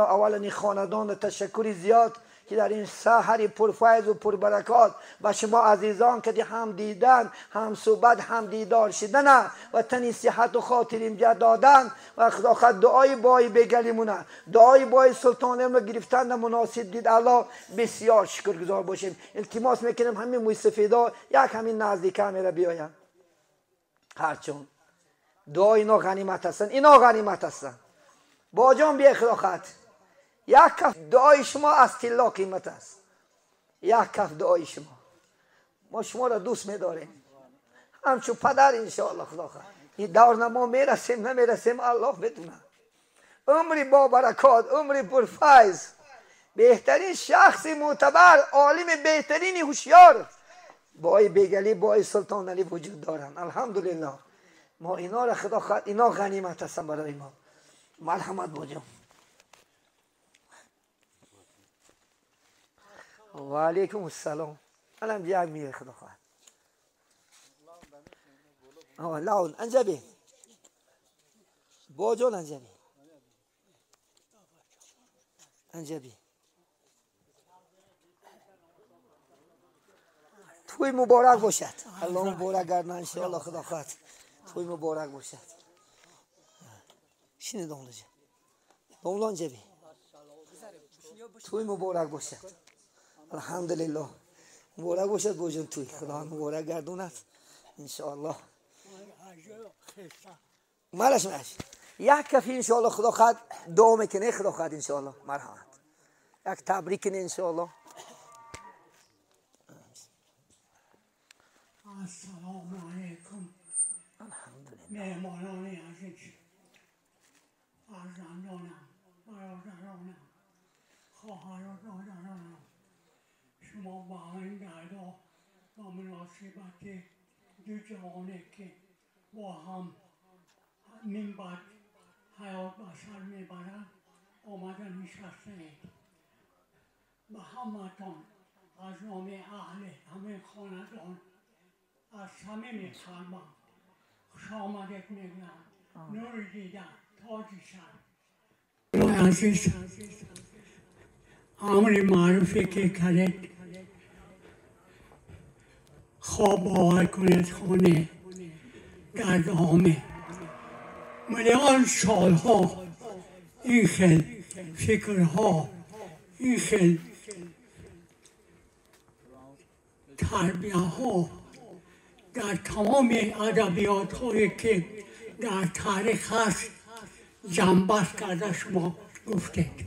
اولا این خاندان تشکر زیاد که در این سحر پرفیض و پربرکات و شما عزیزان که هم دیدن، هم صحبت، هم دیدار شدن و تنی صحت و خاطر اینجا دادن و خدا خود دعای بای بگلیمونه، دعای بای سلطانم رو گرفتن مناسب دید. الله بسیار شکرگزار باشیم. التماس میکنیم همین موی سفیدا یک همین نزدیک را بیاین. هرچون دعای اینا غنیمت هستن، اینا غنیمت هستن. با جان بیا خدا خط یک کف دعای شما از طلا قیمت است. یک کف دعای شما، ما شما را دوست می‌داریم همچون پدر انشاءالله. خدا خواهد این دور ما میرسیم نمیرسیم الله بدونه. عمری با برکات، عمری پرفیض، بهترین شخص معتبر، عالم بهترین هوشیار بای بیگلی بای سلطان علی وجود دارن. الحمدلله ما اینا را خدا خواهد اینا غنیمت هستن برای ما. مرحمت باجان. و علیکم السلام. الان یک میره خدا خواهد. لاون انجا بی باجان، انجا بی، انجا بی. توی مبارک باشد. الله مبارک گردن انشاءالله. خدا خواهد توی مبارک باشد. شینه دونجا دونجا بی. توی مبارک باشد. الحمدلله مبارک باشد باجان. توی خدا مبارک گردوند انشاءالله. مالش مالش یک کفی انشاءالله. خدا خواهد دعا میکنه خدا خواهد انشاءالله. مرحمت یک تبریک کنه انشاءالله. السلام علیکم الحمدلله. مهمانان عزیز، فرزندانم، برادرانم، خواهر و برادرانم، شما با این دردا با مناسبت دو جوانه که با هم من بعد حیات بسر میبرند آمدن نشستند. به همتان از نام اهل همه خاندان از صمیم قلبم خوش آمدید میگم. نور دیدم تاج سر. عزیز، امر معروفی که کردید خواب باور کنید خانه در دامه ملیان سالها این خیل فکرها، این خیل تربیه ها در تمام ادبیات هایی که در تاریخ هست جنبست کرده شما گفتید.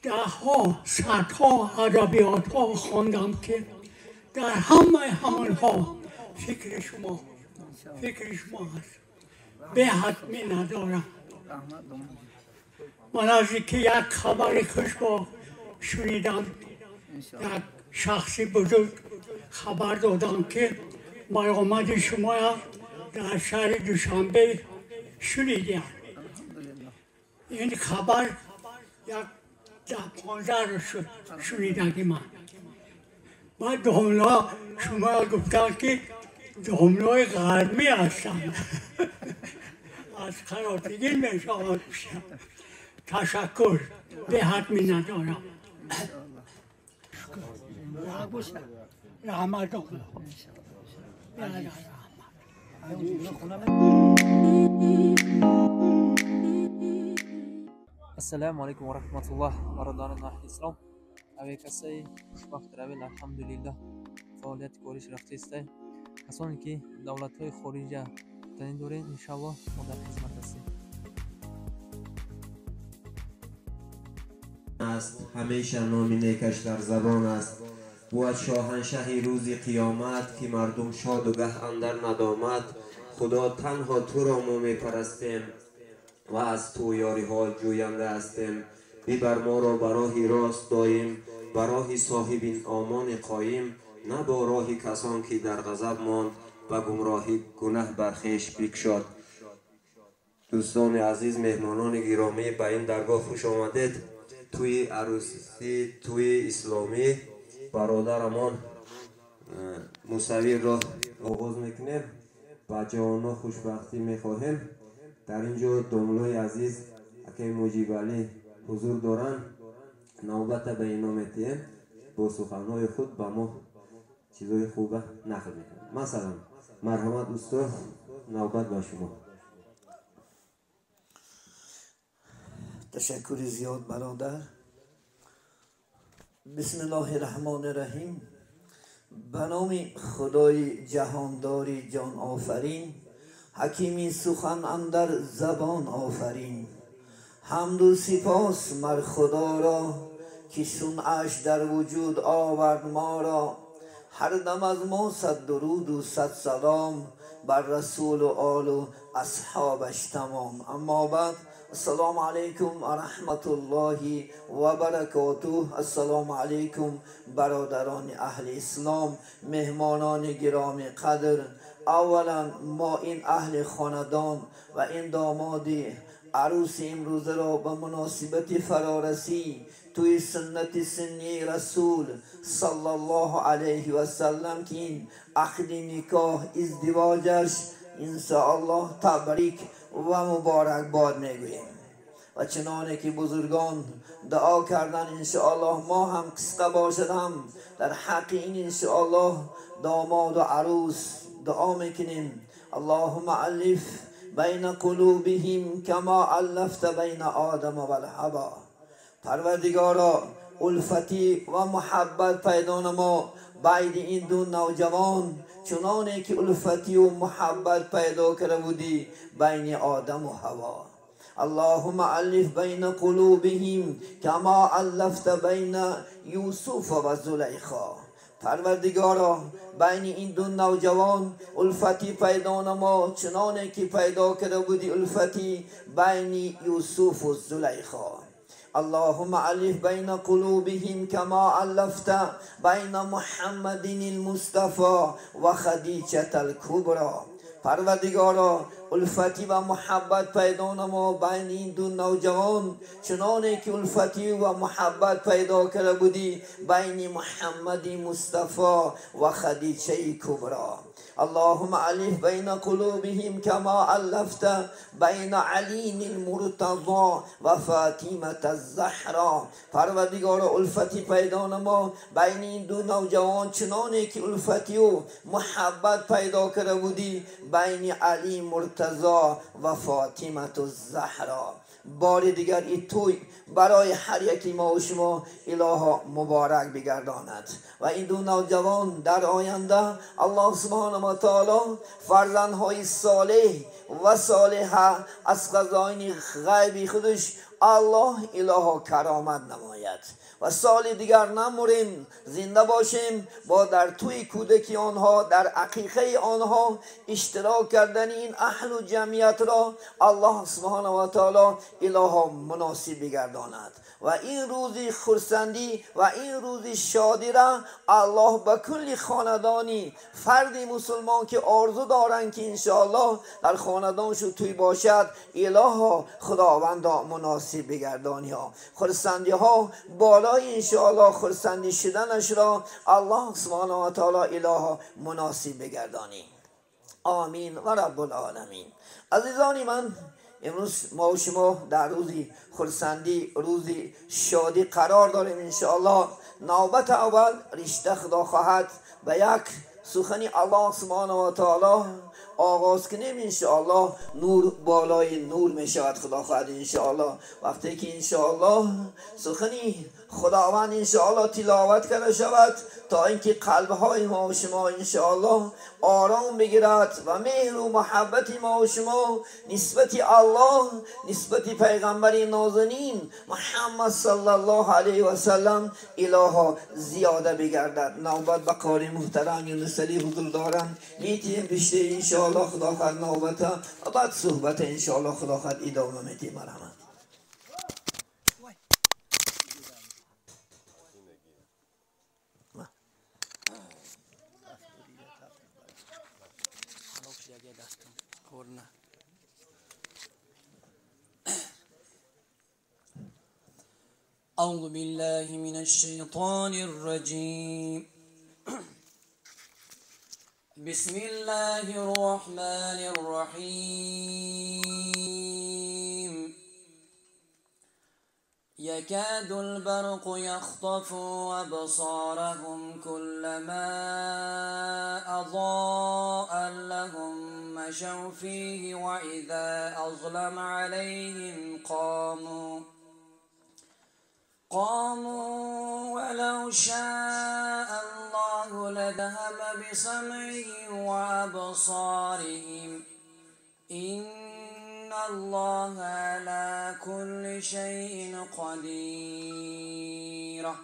ده ها صدها ادبیات ها خواندم که در همه همانها فکر شما، فکر شما هست. به حد می ندارم. من از اینکه یک خبر خوش با شنیدم، یک شخصی بزرگ خبر دادم که برآمد شما در شهر دوشنبه شنیدم. این خبر یک 10-15 روز شد شنیدگی من. بعد داملا شما گفتن که داملای غربی هستن از خراتگی میشم. تشکر به حد می ندارم. رحمت الله. السلام علیکم و رحمت الله. برادران اهل اسلام، اوی کسای خوشبخت رویل الحمدلله فعالیت کارش رفته است. کسانی که دولت‌های خارجه تنین دارین انشالله ما در خدمت هستیم. است همیشه نام نیکش در زبان است. بود شاهنشهی روز قیامت که مردم شاد و گه اندر ندامت. خدا تنها تو را ما میپرستیم و از تو یاری ها جوینده هستیم. ببر ما را به راهی راست دایم، به راهی صاحب آمان قایم، نه با راهی کسان که در غضب ماند و گمراهی گناه بر خویش بکشاد. دوستان عزیز، مهمانان گرامی، به این درگاه خوش آمدید. توی عروسی توی اسلامی برادرمان موسوی را آغاز میکنیم. با جوانان خوشبختی میخواهیم. Дар ин ҷо домлои азиз акаи Муҷибалӣ ҳузур доранд. Навбата ба ино метиҳем, бо суханҳои худ ба мо чизҳои хуба нақл мекунанд. Масалан, марҳамат устод, навбат ба шумо. Ташаккури зиёд бародар. Бисмиллоҳи раҳмони раҳим. Ба номи Худои ҷаҳондори ҷонофарин, ҳакими сухан андар забон офарин. Ҳамду сипос мар Худоро, ки сунъаш дар вуҷуд овард моро. Ҳар дам аз мо сад дуруду сад салом бар расулу олу асҳобаш тамом. Аммо баъд, ассалому алайкум ва раҳматуллоҳи ва баракотуҳ. Ассалому алайкум бародарони аҳли ислом, меҳмонони гироми қадр. Аввалан мо ин аҳли хонадон ва ин домоди арӯси имрӯзаро ба муносибати фарорасӣ توی سنت سنی رسول صلی الله علیه و سلم که این عقد نکاح ازدواجش انشاءالله تبریک و مبارک باد میگوییم. و چنانه که بزرگان دعا کردن انشاءالله ما هم قصه باشد، هم در حق این انشاءالله داماد و عروس دعا میکنیم. اللهم الف بین قلوبهم کما الفت بین آدم و الحوا. پروردگارا الفتی و محبت پیدا نما بین این دو نوجوان، چنانه که الفتی و محبت پیدا کرده بودی بین آدم و حوا. اللهم الف بین قلوبهم کما الفت بین یوسف و زلیخا. پروردگارا بین این دو نوجوان الفتی پیدا نما، چنانه که پیدا کرده بودی الفتی بین یوسف و زلیخا. اللهم الف بین قلوبهم کما الفت بین محمد المصطفى و خدیجة الکبرى. پروردگارا الفتی و محبت پیدا نما بین این دو نوجوان، چنانه که الفتی و محبت پیدا کرده بودی بین محمد مصطفی و خدیجه کبرا. اللهم الف بین قلوبهم کما الفت بین علی المرتضی و فاطمه الزهرا. پروردگارا الفتی پیدا نما بین این دو نوجوان، چنانه که الفتی و محبت پیدا کرده بودی بین علی مرتضی و فاطمه الزهرا. بار دیگر ای توی برای هر یکی ما و شما الها مبارک بگرداند و این دو نوجوان در آینده الله سبحانه و تعالی فرزندهای صالح و صالحه از خزاین غیب خودش الله الها کرامت نماید و سال دیگر نموریم، زنده باشیم با در توی کودکی آنها، در عقیقه آنها اشتراک کردن این اهل و جمعیت را الله سبحانه و تعالی الها مناسب بگرداند و این روزی خرسندی و این روزی شادی را الله به کل خاندانی فرد مسلمان که آرزو دارند که انشاءالله در خاندانشون توی باشد الها خداوند مناسب بگردانی ها خرسندی ها بالای انشاءالله خرسندی شدنش را الله سبحانه و تعالی الها مناسب بگردانی. آمین و رب العالمین. عزیزانی من، امروز ما و شما در روزی خرسندی، روزی شادی قرار داریم انشاءالله. نوبت اول رشته خدا خواهد به یک سخنی الله سبحانه و تعالی آغاز کنیم انشاءالله. نور بالای نور می شود خدا خواهد انشاءالله. وقتی که انشاءالله سخنی خداوند انشاءالله تلاوت کرده شود تا اینکه قلبهای ما و شما انشاءالله آرام بگیرد و مهر و محبت ما و شما نسبت الله، نسبت پیغمبر نازنین محمد صلی الله علیه و سلم الها زیاده بگردد. نوبت به قاری محترم یونس علی حضور دارند، میتیم بیشتر انشاءالله خدا خواهد نوبت و بعد صحبت انشاءالله خدا خواهد ادامه میتیم. مرحمت. أعوذ بالله من الشيطان الرجيم. بسم الله الرحمن الرحيم. يكاد البرق يخطف أبصارهم كلما أضاء لهم مشوا فيه وإذا أظلم عليهم قاموا ولو شاء الله لذهب بسمعهم وأبصارهم إن الله على كل شيء قدير.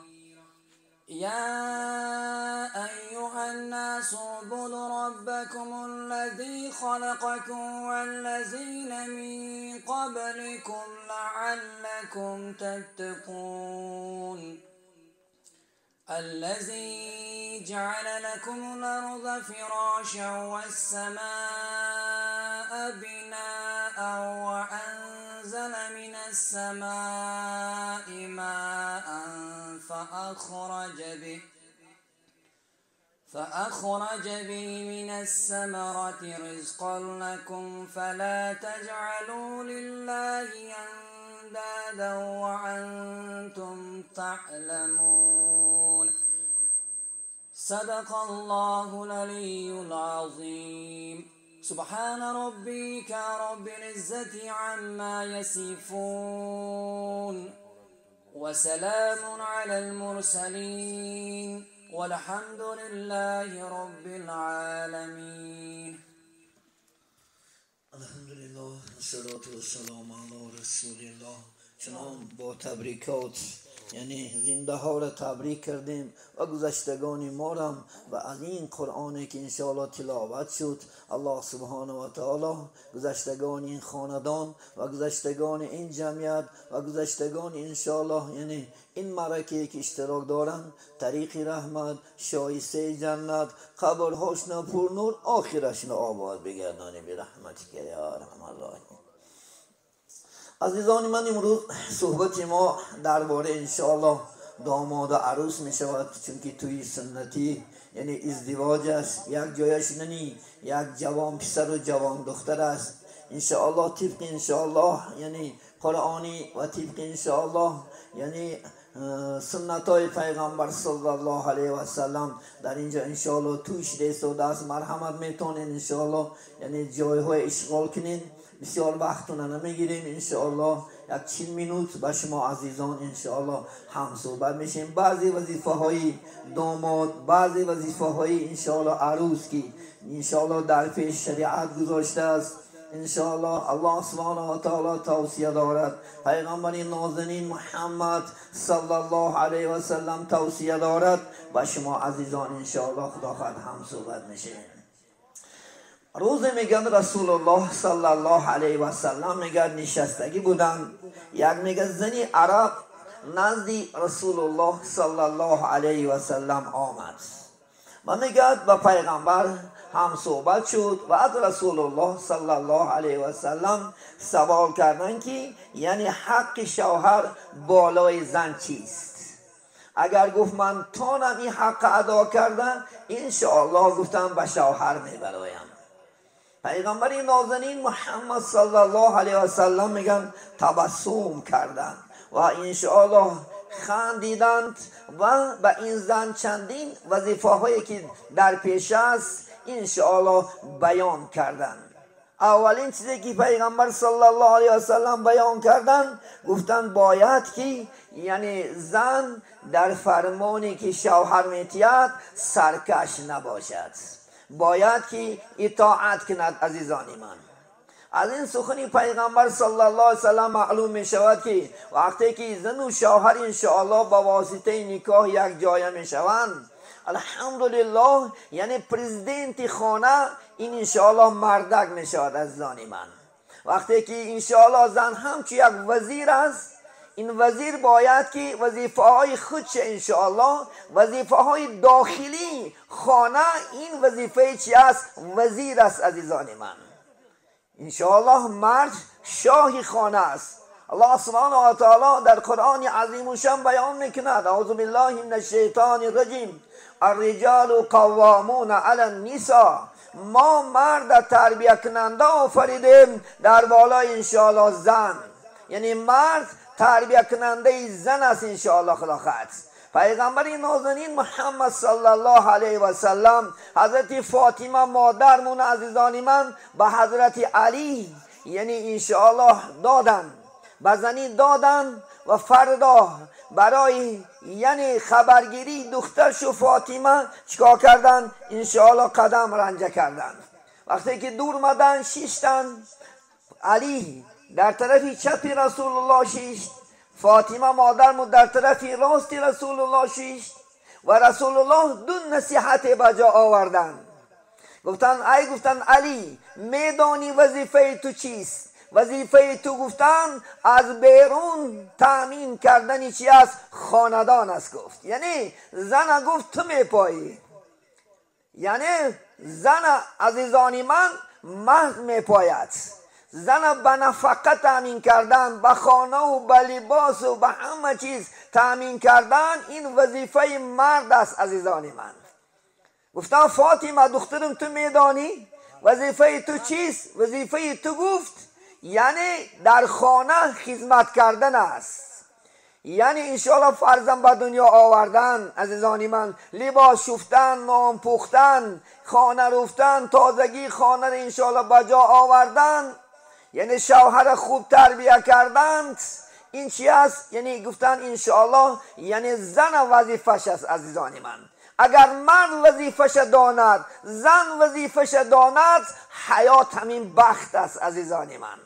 يا أيها الناس اعبدوا ربكم الذي خلقكم والذين من قبلكم لعلكم تتقون. الذي جعل لكم الأرض فراشا والسماء بناء وأنزل من السماء ماء فأخرج به من الثمرات رزقا لكم فلا تجعلوا لله أندادا وأنتم تعلمون. صدق الله العلي العظيم. سبحان ربك رب العزة عما يصفون وسلام على المرسلين والحمد لله رب العالمين. الحمد لله والصلاة والسلام على رسول الله. چنان با تبریکات یعنی زنده ها را تبریک کردیم و گذشتگان ما را و از این قرآنی که انشاءالله تلاوت شد الله سبحانه و تعالی گذشتگان این خاندان و گذشتگان این جمعیت و گذشتگان انشاءالله یعنی این معرکه که اشتراک دارند طریق رحمت شایسته جنت قبرهاشون پر نور آخرشون آباد بگردانی به رحمتک یا ارحم الراحمین. عزیزان من امروز صحبت ما درباره انشاءالله داماد و عروس می شود، چون که توی سنتی یعنی ازدواج است، یک جایش ننی یک جوان پسر و جوان دختر است. انشاءالله طبق انشاءالله یعنی قرآنی و طبق انشاءالله یعنی سنت های پیغمبر صلی الله علیه و سلم در اینجا انشاءالله توش رسوده است. مرحمت میتونین انشاءالله یعنی جایهای اشغال کنین، بسیار وقتونه نمیگیریم انشاءالله یک 40 minute با شما عزیزان انشاءالله هم صحبت میشیم. بعضی وظیفه های داماد، بعضی وظیفه های انشاءالله عروس که انشاءالله در پیش شریعت گذاشته است. انشاءالله الله سبحانه و تعالی توصیه دارد، پیغمبر نازنین محمد صلی الله علیه و سلم توصیه دارد با شما عزیزان انشاءالله خدا خواهد هم صحبت میشیم. روز میگن رسول الله صلی الله علیه و سلم میگن نشستگی بودن، یک میگن زنی عرب نزدی رسول الله صلی الله علیه و سلم آمد و میگد با پیغمبر هم صحبت شد و از رسول الله صلی الله علیه و سلم سوال کردن که یعنی حق شوهر بالای زن چیست؟ اگر گفت من تانم این حق ادا کردم انشاءالله گفتم به شوهر میبرایم. پیغمبر نازنین محمد صلی الله علیه و سلم میگن تبسم کردن و انشاءالله خندیدند و به این زن چندین وظیفه هایی که در پیش است انشاءالله بیان کردند. اولین چیزی که پیغمبر صلی الله علیه و سلم بیان کردند گفتند باید که یعنی زن در فرمانی که شوهر میتید سرکش نباشد، باید که اطاعت کند. عزیزان من از این سخنی پیغمبر صلی الله علیه و سلم معلوم می شود که وقتی که زن و شوهر انشاءالله با واسطه نکاح یک جای می شوند الحمدلله یعنی پرزیدنت خانه این انشاءالله مردک می شود. عزیزان من وقتی که انشاءالله زن همچون یک وزیر است، این وزیر باید که وظیفه های خودش انشاءالله وظیفه های داخلی خانه این وظیفه چی است؟ وزیر است. عزیزان من انشاءالله مرد شاه خانه است. الله سبحانه و تعالی در قرآن عظیم الشان بیان میکند اعوذ بالله من الشیطان الرجیم الرجال قوامون علی النساء ما مرد تربیه کننده آفریدیم در بالای انشاءالله زن، یعنی مرد تربیه کننده زن است انشاءالله خدا خواهد. پیغمبر نازنین محمد صلی الله علیه و سلم حضرت فاطمه مادرمون عزیزان من به حضرت علی یعنی انشاءالله دادن، به زنی دادن و فردا برای یعنی خبرگیری دخترش فاطمه چیکار کردن؟ انشاءالله قدم رنجه کردن. وقتی که دور مدن شیشتن، علی در طرف چپ رسول الله شیشت، فاطمه مادرمون در طرف راست رسول الله شیشت و رسول الله دو نصیحت به جا آوردن. گفتن ای گفتن علی میدانی وظیفه تو چیست؟ وظیفه تو گفتن از بیرون تامین کردن چی است؟ خاندان است. گفت یعنی زن گفت تو میپایی، یعنی زن عزیزانی من مرد میپاید. زن به نفقه تامین کردن، به خانه و به لباس و به همه چیز تامین کردن، این وظیفه مرد است عزیزان من. گفتم فاطمه دخترم تو میدانی وظیفه تو چیست؟ وظیفه تو گفت یعنی در خانه خدمت کردن است، یعنی انشاءالله فرزند به دنیا آوردن عزیزان من، لباس شفتن، نان پختن، خانه رفتن، تازگی خانه را انشاءالله به جا آوردن، یعنی شوهر خوب تربیه کردند. این چی است؟ یعنی گفتن انشاءالله یعنی زن وظیفش است عزیزان من. اگر مرد وظیفش داند، زن وظیفش داند، حیات همین بخت است عزیزان من.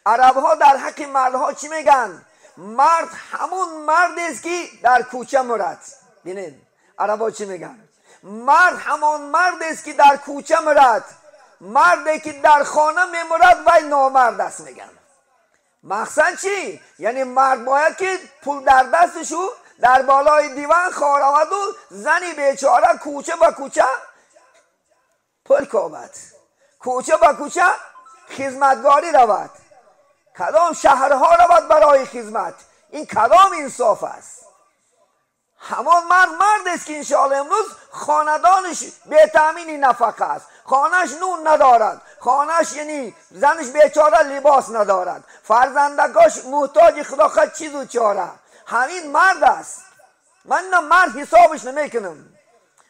عرب ها در حق مردها چی میگن؟ مرد همون مرد است که در کوچه مرد. ببینید عرب ها چی میگن؟ مرد همان مرد است که در کوچه مرد، مردی که در خانه میمرد وی نامرد است میگن. مقصد چی؟ یعنی مرد باید که پول در دستشو در بالای دیوان خوار و زنی بیچاره کوچه با کوچه پل کوبد، کوچه با کوچه خدمتگاری رود، کدام شهرها رود برای خدمت. این کدام انصاف است؟ همان مرد مرد است که انشاءالله امروز خاندانش به تامین نفقه است، خانهش نون ندارد، خانهش یعنی زنش بیچاره لباس ندارد، فرزندگاش محتاج خدا خود چیز و چاره. همین مرد است. من نه مرد حسابش نمیکنم.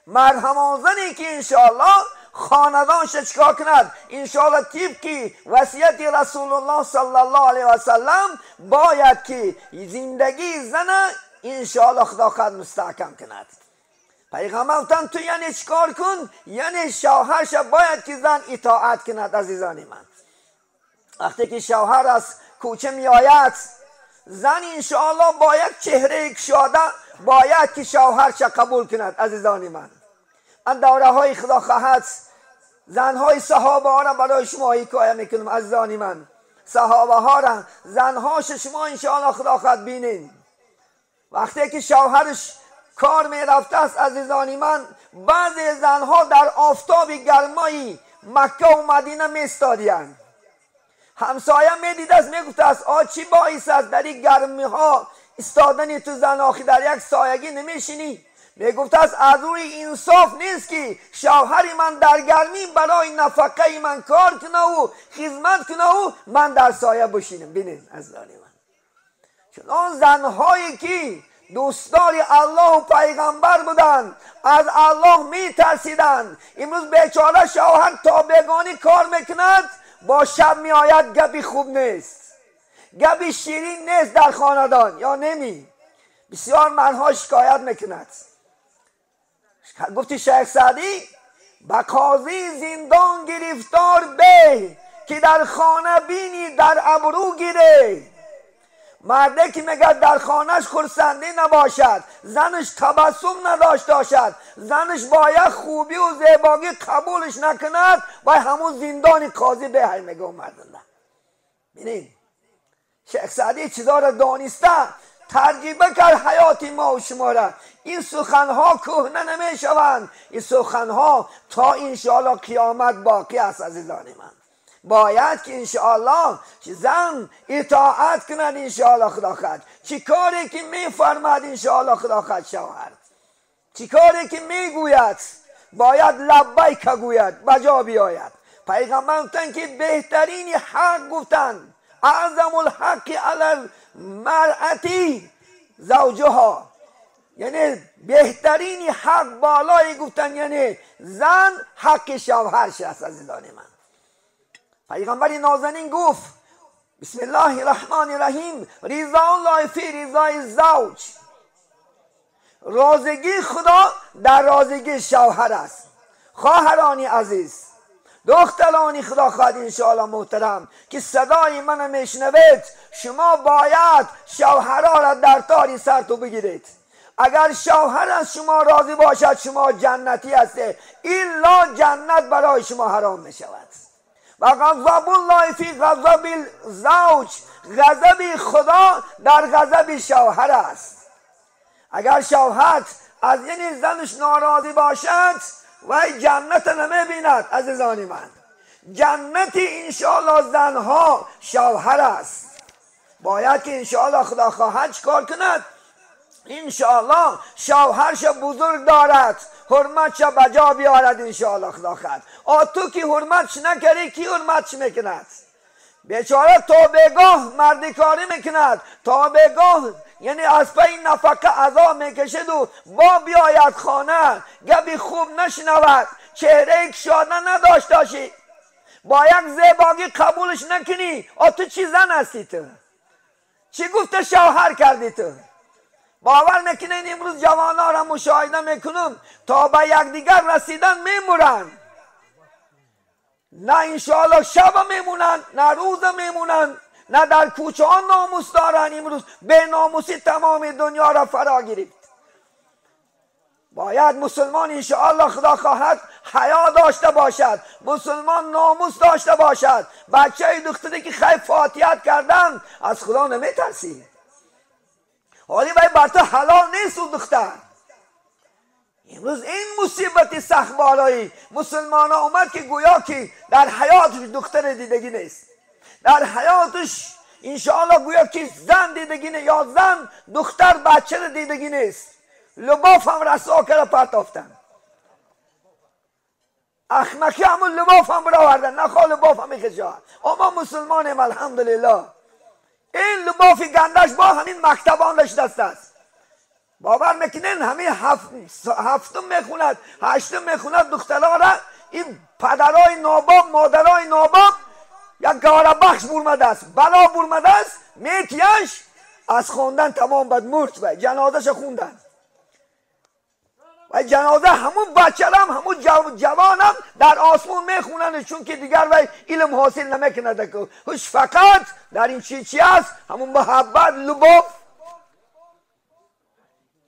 مرد همان زنی که انشاءالله خاندانش چیکار کند؟ انشاءالله طبق وصیت رسول الله صلی الله علیه و سلم باید که زندگی زن انشاءالله خدا خود مستحکم کند. پیغمبر گفتن تو یعنی چیکار کن؟ یعنی شوهرش باید که زن اطاعت کند عزیزان من. وقتی که شوهر از کوچه میآید، زن انشاءالله با یک چهره کشاده باید که شوهرش قبول کند عزیزان من. من دوره های خدا خواهد زنهای صحابه ها را برای شما حکایه میکنم عزیزان من. صحابه ها را، زنهاش شما انشاءالله خدا خواهد بینین. وقتی که شوهرش کار میرفته است عزیزان من، بعضی زنها در آفتاب گرمای مکه و مدینه میستادیند. همسایه میدید است میگفت است آ چی باعث است در این گرمی ها استادنی تو زن آخی در یک سایگی نمیشینی؟ میگفت است از روی انصاف نیست که شوهر من در گرمی برای نفقه من کار کنه و خدمت کنه و من در سایه بشینم. ببینید عزیزان من، چون زنهایی که دوستدار الله و پیغمبر بودند، از الله میترسیدند، امروز بیچاره شوهر تا بگانی کار میکند، با شب میآید گپی خوب نیست، گپی شیرین نیست در خاندان یا نمی. بسیار مردها شکایت میکند. گفتی شیخ سعدی به قاضی زندان گرفتار به که در خانه بینی در ابرو گیره. مرده که میگه در خانهش خرسندی نباشد، زنش تبسم نداشته باشد، زنش باید خوبی و زیبایی قبولش نکند، باید همون زندانی قاضی به میگه مردنده. ببینید شیخ سعدی چیزا را دانسته ترجیبه کرد حیات ما و شما را. این سخنها کهنه نمیشوند، این سخنها تا انشاءالله قیامت باقی است عزیزان من. باید که انشاءالله زن اطاعت کند انشاءالله خدا خواهد. چی کاری که میفرماد انشاءالله خدا خواهد شوهر، چی کاری که میگوید. باید لبیک گوید، بجا بیاید. پیغمبر گفتند که بهترین حق گفتند اعظم الحق علی المرأة زوجها، یعنی بهترین حق بالای گفتن یعنی زن حق شوهرش است. عزیزان من، پیغمبر نازنین گفت بسم الله الرحمن الرحیم رضا الله فی رضای زوج، رازگی خدا در رازگی شوهر است. خواهرانی عزیز، دخترانی خدا خواهد انشاءالله محترم که صدای من میشنوید، شما باید شوهرها را در تاری سر تو بگیرید. اگر شوهر از شما راضی باشد شما جنتی هستید، الا جنت برای شما حرام می شود. و غضب الله فی غضب الزوج، غضب خدا در غضب شوهر است. اگر شوهر از این زنش ناراضی باشد و جنت نمی بیند. عزیزان من، جنت انشاءالله زنها شوهر است. باید که انشاءالله خدا خواهد چکار کند؟ انشاءالله شوهرش بزرگ دارد، حرمتش بجا بیارد انشاءالله خدا خواهد. آ تو که حرمتش نکردی کی حرمتش میکند؟ بیچاره تا بگاه مردکاری میکند، تا بگاه یعنی از پی نفقه عذاب میکشد و با بیاید خانه گبی خوب نشنود، چهره کشاده نداشته باشی، با یک زیباگی قبولش نکنی، آ تو چی زن هستی؟ تو چی گفته شوهر کردی تو؟ باور میکنین امروز جوانها را مشاهده میکنم تا به یکدیگر رسیدن میمورن، نه انشاءالله شب میمونن نه روز میمونن، نه در کوچه ها ناموس دارن. امروز به ناموسی تمام دنیا را فرا گرفت. باید مسلمان انشاءالله خدا خواهد حیا داشته باشد، مسلمان ناموس داشته باشد. بچه دختری که خیلی فاتحت کردن از خدا نمیترسی، حالی باید بر تو حلال نیست او دختر. امروز این مصیبت سخت بالایی مسلمان ها اومد که گویا که در حیاتش دختر دیدگی نیست، در حیاتش انشاءالله گویا که زن دیدگی نیست، یا زن دختر بچه دیدگی نیست. لباف هم رسا کرده پرتافتن، احمقی همون لباف هم برآوردن، نخواه لباف هم میخشا. اما مسلمانیم الحمدلله، این لباف گندش با همین مکتبان دست است. باور میکنین همین هفتم میخوند هشتم میخوند دخترها را این پدرای ناباب مادرای ناباب یک گاره بخش برمده است، بلا برمده است، میتیش از خواندن تمام بد مرد و جنازهش خوندن و جنازه همون بچرم همون جوانم در آسمون میخونن، چون که دیگر وی علم حاصل نمیکند که هش فقط در این چی است، همون محبت لباف.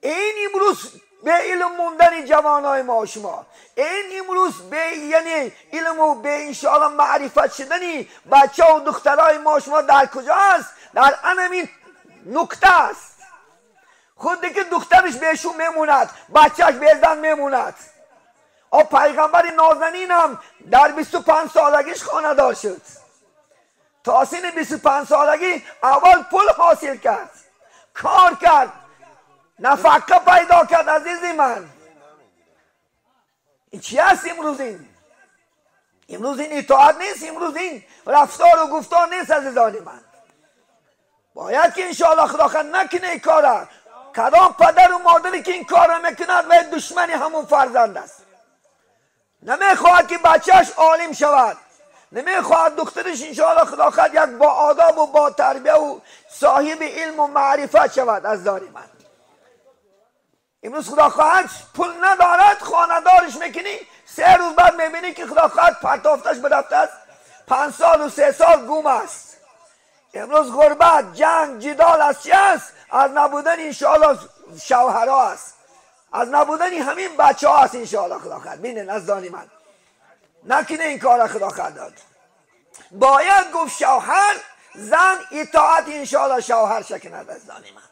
این امروز به علم موندن جوانای ما شما، این امروز به یعنی علم و به انشاءالله معرفت شدنی بچه و دخترای ما شما در کجا است؟ در انمین نکته است. خود که دخترش بهشون میموند، بچهش به زن میموند. آ پیغمبر نازنینم در 25 سالگیش خانه دار شد. تا سن 25 سالگی اول پول حاصل کرد، کار کرد، نفقه پیدا کرد. عزیزی من، این چی هست امروز؟ این امروز این اطاعت نیست، امروز این رفتار و گفتار نیست. عزیزان من، باید که انشاءالله خدا خواهد نکنه این کار. کدام پدر و مادری که این کار را میکند و دشمنی همون فرزند است. نمیخواهد که بچهش عالم شود، نمیخواهد دخترش انشاءالله خدا خواهد یک با آداب و با تربیه و صاحب علم و معرفت شود. از دار من امروز خدا خواهد پول ندارد، خانه دارش میکنی، 3 روز بعد میبینی که خدا خواهد پرتافتش برفته است، 5 سال و 3 سال گم است. امروز غربت، جنگ، جدال از چی است؟ از نبودن انشاءالله شوهرها است، از نبودن همین بچه ها است انشاءالله خدا خواهد. بینن از دانی من نکنه این کار خدا خواهد داد. باید گفت شوهر زن اطاعت انشاءالله شوهر شکند. از دانی من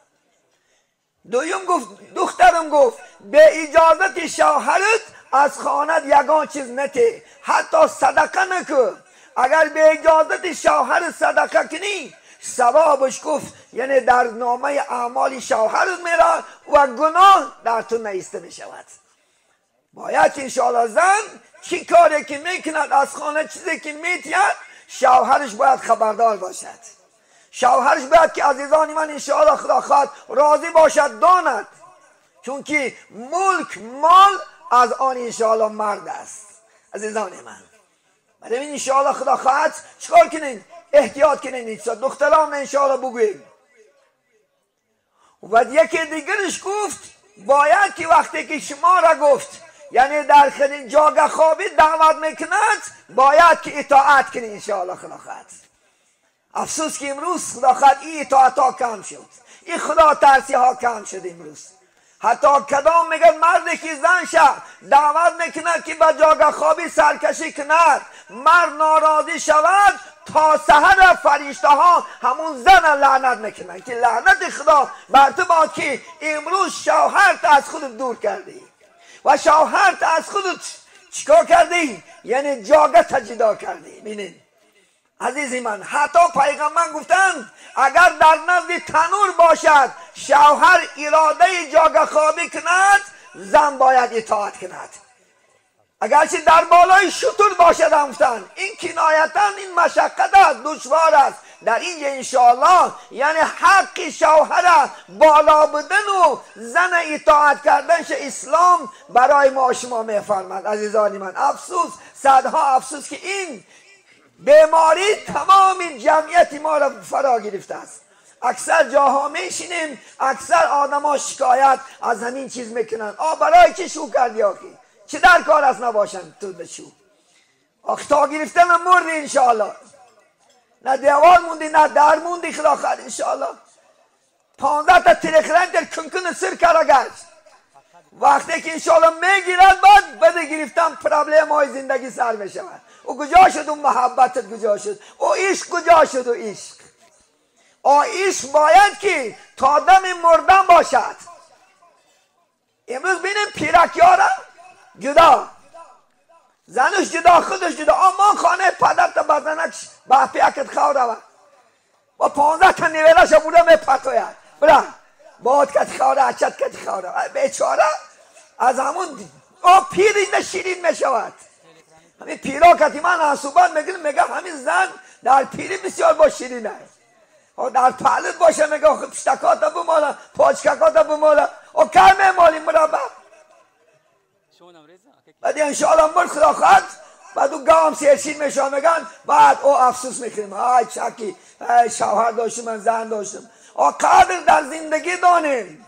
دویم گفت دخترم گفت به اجازت شوهرت از خانت یگان چیز نته، حتی صدقه نکن. اگر به اجازت شوهر صدقه کنی ثوابش گفت یعنی در نامه اعمال شوهرت میره و گناه در تو نیسته میشود. باید انشاءالله زن چی کاری که میکند، از خانه چیزی که میتید، شوهرش باید خبردار باشد. شوهرش باید که عزیزان من انشاءالله خدا خواهد راضی باشد، داند، چون که ملک مال از آن انشاءالله مرد است. عزیزان من برای این انشاءالله خدا خواهد چکار کنین؟ احتیاط کنین. دخترام انشاءالله بگوییم. و یکی دیگرش گفت باید که وقتی که شما را گفت، یعنی در خیلی جاگه خوابی دعوت میکند، باید که اطاعت کنی انشاءالله خدا خواهد. افسوس که امروز خدا خواهد این اطاعت ها کم شد، این خدا ترسی ها کم شد امروز. حتی کدام میگه مردی که زن شه دعوت میکند که به جاگه خوابی سرکشی کند، مرد ناراضی شود، تا سحر فرشته ها همون زن لعنت میکنن که لعنت خدا بر تو باد که امروز شوهرت از خودت دور کردی و شوهرت از خودت چیکار کردی؟ یعنی جاگه جدا کردی. ببینید عزیزی من، حتی پیغمبر گفتند اگر در نزد تنور باشد شوهر اراده جاگه خوابی کند، زن باید اطاعت کند. اگرچه در بالای شتر باشد هم گفتند. این کنایتا این مشقت است، دشوار است. در اینجا انشاءالله یعنی حق شوهر بالا بودن و زن اطاعت کردنش اسلام برای ما شما میفرماد. عزیزان من افسوس، صدها افسوس که این بیماری تمام جمعیت ما را فرا گرفته است. اکثر جاها میشینیم، اکثر آدم ها شکایت از همین چیز میکنن. آ برای چی شو کردی آخی؟ چه در کار است نباشن تو بشو؟ آخ تا گرفتن مردی انشاءالله، نه دیوار موندی نه در موندی خدا خواهد انشاءالله. 15 تا تلخرن در کنکن سر کرا گشت. وقتی که انشاءالله میگیرد بعد بده گرفتن پرابلم های زندگی سر میشود. او کجا شد اون محبتت؟ کجا شد او عشق؟ کجا شد او عشق؟ آ عشق باید که تا دم مردن باشد. امروز بینیم پیرکی ها را جدا، زنش جدا، خودش جدا. آ ما خانه پدر تا بزنک به پیکت خواهد رود با 15 تا نیویلش بوده میپرتوید برا باد کت خواهد، اچت کت خواهد. بیچاره از همون آ پیری شیرین میشود. همین پیرا کتی من صحبت میکنم، میگم همین زن در پیری بسیار با شیرین است. در پهلوت باشه میگه آخه پشتکاتا بمالا، پاچکاتا بمالا، او کم میمالی مربع. بعد انشاءالله مرد خدا خواهد بعد او گام سرشین میشه میگن، بعد او افسوس میکنیم ای چکی ای شوهر داشتم من زن داشتم. او قدر در زندگی دانیم.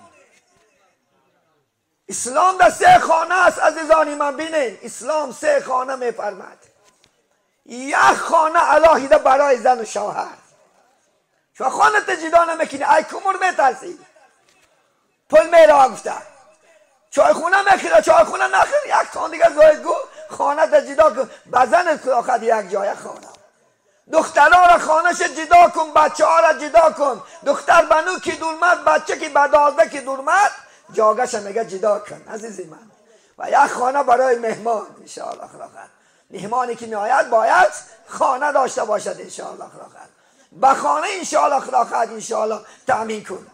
اسلام در سه خانه است عزیزانی من. بینین اسلام سه خانه میفرماد. یک خانه علاهیده برای زن و شوهر. شما خانه جدا نمیکنی، ای کمر میترسی پول میرا گفته چای خونه میخیره، چای خونه نخیر یک تان دیگه زاید گو خانه تا جدا کن بزن خدا یک جای خانه. دخترها را خانهش جدا کن، بچه ها را جدا کن. دختر بنو کی دورمد، بچه کی بدازده کی دورمد، جاگش میگه جدا کن عزیزی من. و یک خانه برای مهمان انشاءالله خدا خواهد. مهمانی که میآید باید خانه داشته باشد انشاءالله خدا خواهد. به خانه انشاءالله خدا خواهد انشاءالله تأمین کن.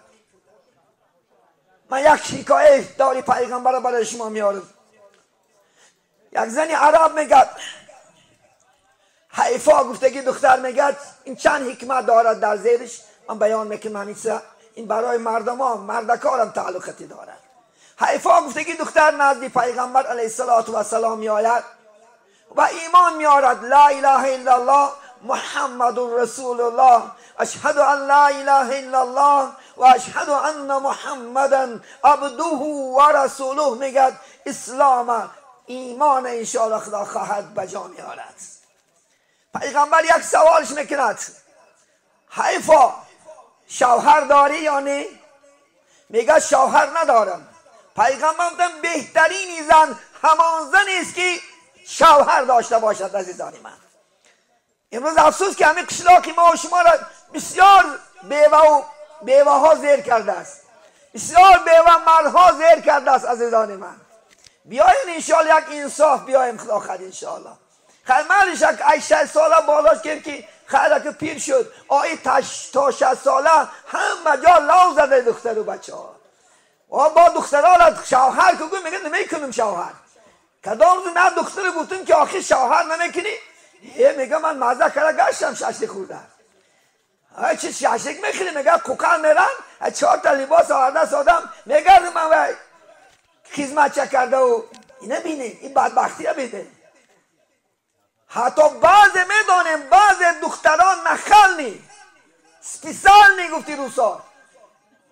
من یک حکایه داری پیغمبر برای شما میارم. یک زنی عرب میگه حیفا گفتگی دختر میگه این چند حکمت دارد در زیرش من بیان میکنم. این برای مردم ها مردکارم تعلقاتی دارد. حیفا گفتگی دختر نزد پیغمبر علیه الصلاة والسلام میآید و ایمان میآرد. لا اله الا الله محمد رسول الله، اشهد ان لا اله الا الله و اشهد ان محمدا عبده و رسوله. میگد اسلام ایمان انشاءالله خدا خواهد بجا میآرد. پیغمبر یک سوالش میکند حیفا شوهر داری یا نه؟ میگه شوهر ندارم. پیغمبر گفتن بهترین زن همان زن است که شوهر داشته باشد. عزیزان من امروز افسوس که همین قشلاق ما و شما را بسیار بیوه و بیوه ها زیر کرده است، بسیار بیوه مردها زیر کرده است. عزیزان من بیاین انشاءالله یک انصاف بیایم خدا خد انشاءالله. خیر مردش یک 8 ساله بالاش کرد که خیر که پیر شد آی تا 60 ساله همه جا لاو زده دختر و بچه ها و با دخترها را شوهر که گوی میگه نمیکنم شوهر. کدام روز نه دختر گفتم که آخر شوهر نمیکنی؟ یه میگه من مزه کرده گشتم ششلی خورده. های چی ششلیک میخوری؟ میگه کوکان میرن 4 تا لباس آورده سادم میگه من وای خدمت چه کرده و اینه بینید، این بدبختی رو بینید. حتی بعضی میدانیم بعضی دختران نخلنی специально گفتی روسا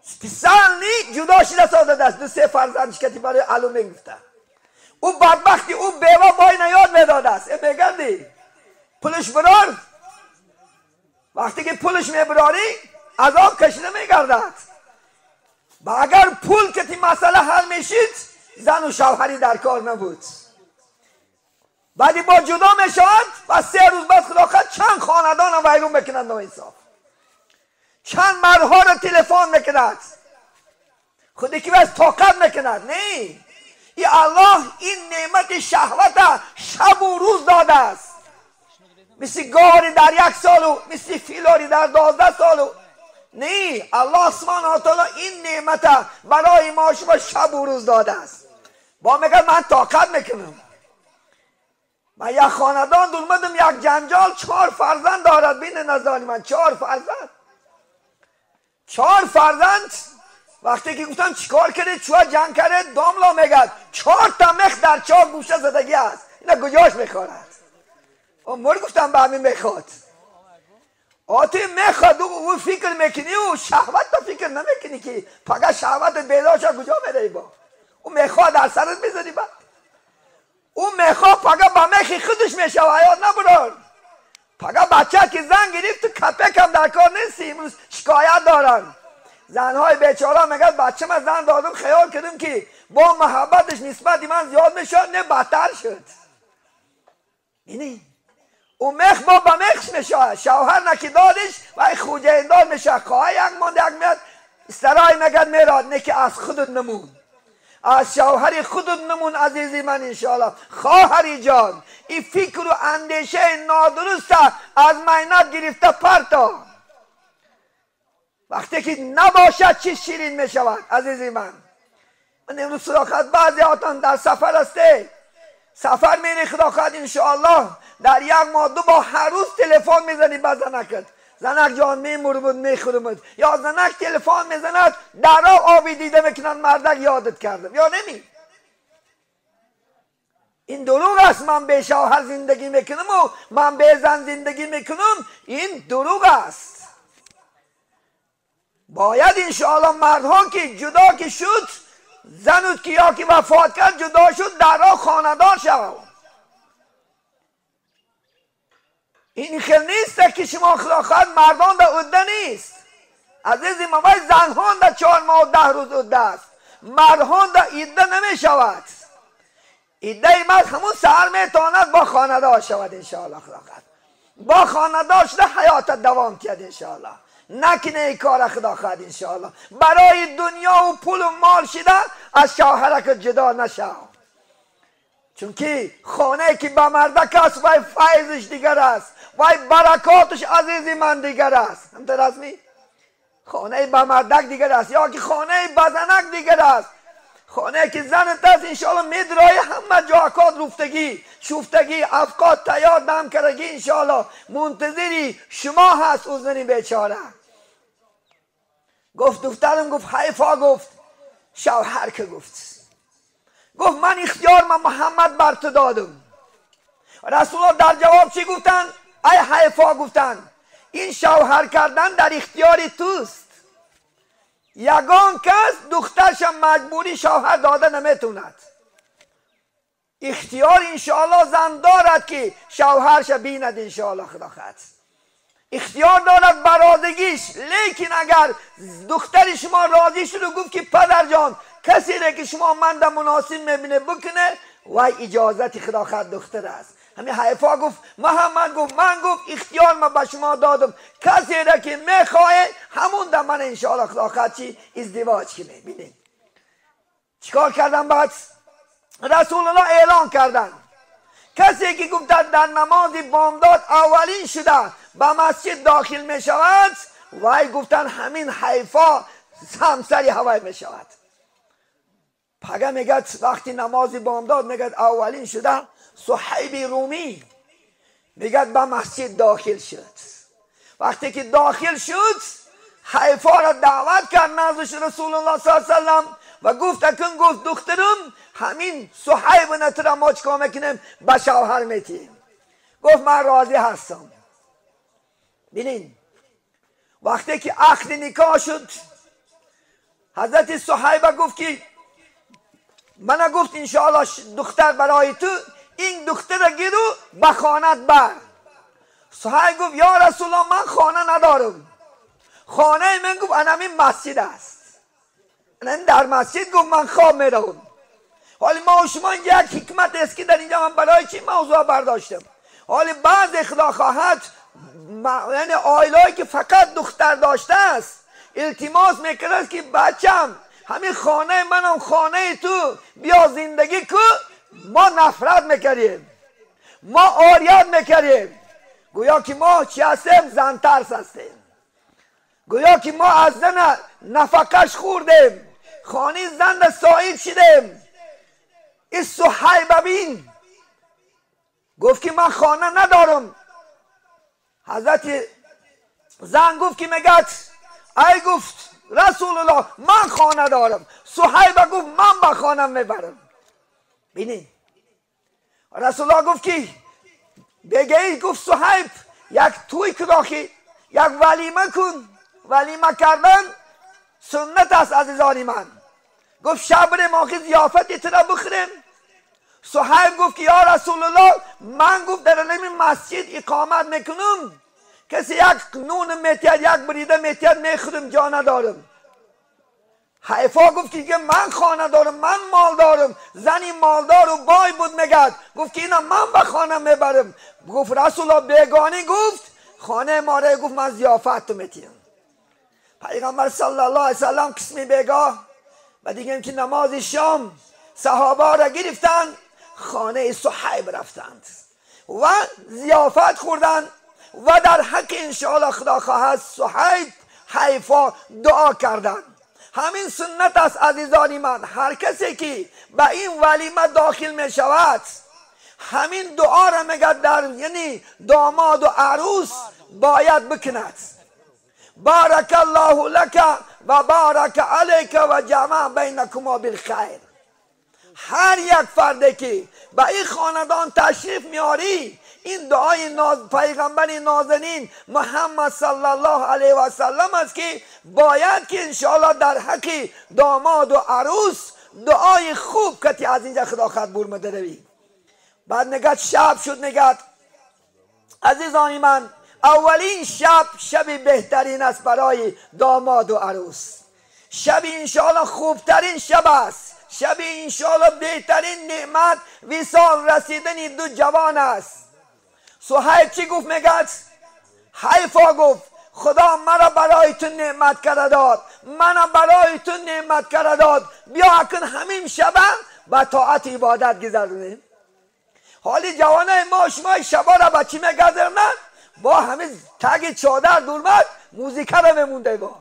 специально جدا شده ساده است 2-3 فرزندش کتی برای علو میگفته. او بدبختی او بیوه بای نیاد میداده است. میگردی پولش برار، وقتی که پولش میبراری عذاب کشیده میگردد. و اگر پول کتی مسئله حل میشید زن و شوهری در کار نبود. بعدی با جدا میشود و 3 روز بعد خدا خواهد چند خاندان هم ویرون میکنند ناانصاف، چند مردها را تلفن میکند، خودی که بس طاقت میکند. نه، ای الله این نعمت شهوت شب و روز داده است، مثل گاری در 1 سال و مثل فیلاری در 12 سال و نه، الله سبحانه و تعالی این نعمت برای ما شما شب و روز داده است. با میگه من طاقت میکنم. من یک خاندان دولمدم، یک جنجال، 4 فرزند دارد. بین نزدانی من 4 فرزند، 4 فرزند. وقتی که گفتم چیکار کرده، چوه جنگ کرده، داملا میگد 4 تا مخ در 4 گوشه زدگی است، اینا کجاش میخورد؟ مر گفتم به همین میخواد آتی میخواد. او فکر میکنی و شهوت تا فکر نمیکنی که فقط شهوت بیدار شد کجا میری با او میخواد در سرت میزنی. بعد او میخواد فقط با مخی خودش میشه و حیات نبرار. فقط بچه که زن گرفت تو کپک هم در کار نیستی. امروز شکایت دارن زنهای بیچاره، میگن بچه من زن دادم خیال کردم که با محبتش نسبت من زیاد میشد، نه بدتر شد. اینی او مخ با مخش میشه، شوهر نکی دادش و خوجه اندار میشه. خواه یک ماند یک میاد سرای میگد میراد، نه که از خودت نمون، از شوهر خودت نمون عزیزی من. انشاءالله خواهری جان، این فکر و اندیشه نادرست از مینت گرفته پرتا. وقتی که نباشد چی شیرین میشود عزیزی من. من امروز صداقت بعضی هاتان در سفر هسته، سفر میری خدا خواهد انشاءالله در 1 ماه 2 بار هر روز تلفن میزنی به زنکت، زنک جان میمرمد میخورمد، یا زنک تلفن میزند در راه آبی دیده میکنن مردک یادت کردم یا نمی. این دروغ است. من به شوهر زندگی میکنم و من به زن زندگی میکنم، این دروغ است. باید انشاءالله مردها که جدا که شد، زنت که یا که وفات کرد جدا شد، در راه خاندار شد. این خیلی نیست که شما خدا خواهد مردان در عده نیست عزیزی ما، وای زنها در 4 ماه و 10 روز عده است، مردها در عده نمی شود. عده مرد همون سهر میتواند با خاندار شود انشاءالله. خدا خواهد با خاندار شده حیات دوام کرد انشاءالله. نکنه ای کار خدا خواهد انشاءالله. برای دنیا و پول و مال شده از شوهرک جدا نشو، چون که خانه که با مردک است وای فیضش دیگر است، وای برکاتش عزیزی من دیگر است. همطور از می خانه با مردک دیگر است، یا که خانه با زنک دیگر است. خانه که زنت است انشاءالله میدرای همه جاکات رفتگی شفتگی افکات تیار دم کردگی انشاءالله منتظری شما هست. او زنی بیچاره گفت دخترم، گفت حیفا، گفت شوهر که گفت، گفت من اختیار من محمد بر تو دادم. رسول الله در جواب چی گفتن؟ ای حیفا، گفتن این شوهر کردن در اختیار توست، یگان کس دخترش مجبوری شوهر داده نمیتوند. اختیار انشاءالله زن دارد که شوهرش بیند انشاءالله خدا خواهد اختیار دارد برادگیش. لیکن اگر دختر شما راضی شد و گفت که پدر جان کسی را که شما من در مناسب میبینه بکنه، وای اجازت خدا خواهد دختر است. همین حیفا گفت محمد گفت من گفت اختیار من به شما دادم، کسی را که میخواه همون در من انشاءالله خدا خواهد چی ازدواج کنه. ببینید چیکار کردن؟ بعد رسول الله اعلان کردن کسی که گفت در نماز بامداد اولین شده به مسجد داخل می شود، وای گفتن همین حیفا همسری هوای می شود. پگه میگه وقتی نماز بامداد میگه اولین شده صهیب رومی میگه به مسجد داخل شد. وقتی که داخل شد حیفا را دعوت کرد نزدش رسول الله صلی الله علیه و سلم و گفت اکن گفت دخترم همین صهیب نترا ما چیکار میکنیم به شوهر میتیم. گفت من راضی هستم. ببینین وقتی که عقد نکاح شد حضرت صهیب گفت که من گفت انشاءالله دختر برای تو این دختر را گیر و به خانت بر. صهیب گفت یا رسول الله من خانه ندارم، خانه من گفت انمین مسجد است، من در مسجد گفت من خواب میروم. حالا ما و شما یک حکمت است که در اینجا من برای چی موضوع برداشتم. حالا بعض خدا خواهد یعنی عائله‌ای که فقط دختر داشته است التماس میکرد که بچم همین خانه منم خانه تو بیا زندگی کو، ما نفرت میکردیم، ما آریت میکردیم، گویا که ما چی هستیم؟ زن ترس هستیم، گویا که ما از زن نفقش خوردیم، خانه زن را صاحب شدیم. این صهیب ببین گفت که من خانه ندارم. حضرت زن گفت که میگه ای گفت رسول الله من خانه دارم. صهیب گفت من به خانه میبرم. ببینید رسول الله گفت که بگه گفت صهیب یک توی کداخی یک ولیمه کن. ولیمه کردن سنت است عزیزان من. گفت شب بریم آخی ضیافت تو را بخوریم. صهیب گفت که یا رسول الله من گفت در این مسجد اقامت میکنم، کسی یک نون میتید یک بریده میتید میخورم، جا ندارم. حیفا گفت که من خانه دارم، من مال دارم، زنی مالدار و بای بود میگد. گفت که اینا من به خانه میبرم. گفت رسول الله بیگانی گفت خانه ما را گفت من ضیافت تو میتیم. پیغمبر صلی الله علیه وسلم قسمی بیگاه و دیگه که نماز شام صحابه را گرفتند خانه صهیب رفتند و ضیافت خوردند و در حق انشاءالله خدا خواهد صهیب حیفا دعا کردند. همین سنت است عزیزان من، هر کسی که به این ولیمه داخل می شود همین دعا را میگه در یعنی داماد و عروس باید بکند. بارک الله لک و بارک علیک و جمع بینکما بالخیر. هر یک فرده که به این خاندان تشریف میاری این دعای پیغمبر نازنین محمد صلی الله علیه و سلم است که باید که انشاءالله در حق داماد و عروس دعای خوب کتی از اینجا خدا خد برمده روی. بعد نگد شب شد، نگد عزیزان من اولین شب شب بهترین است برای داماد و عروس. شب انشاءالله خوبترین شب است، شب انشاءالله بهترین نعمت وصال رسیدن دو جوان است. صهیب چی گفت؟ میگد حیفا گفت خدا مرا برای تو نعمت کرده داد، منم برای تو نعمت کرده داد، بیا اکن همین شب با طاعت عبادت گذرونیم. حالی جوانای ما شما شبا را با چی میگذرونن؟ با همین تگ چادر دورمد موزیکا را میمونده، با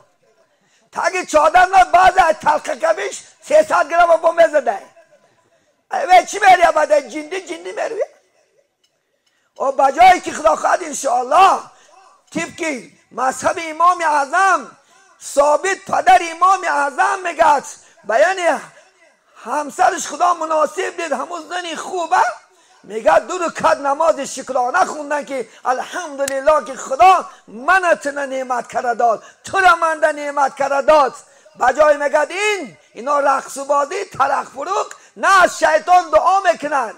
تگ چادر نه بعض از تلخ کبیش 300 گرم با میزده. ای چی میری؟ بعد جندی جندی میروی. و بجایی که خدا خواهد انشاءالله طبق مذهب امام اعظم ثابت پدر امام اعظم میگه بیان همسرش خدا مناسب دید همون زنی خوبه، میگه دو رکعت نماز شکرانه خوندن که الحمدلله که خدا من تنه نعمت کرده داد، تو را من نعمت کرده داد. بجای میگه این اینا رقص و بازی ترق فروق نه از شیطان دعا میکنن.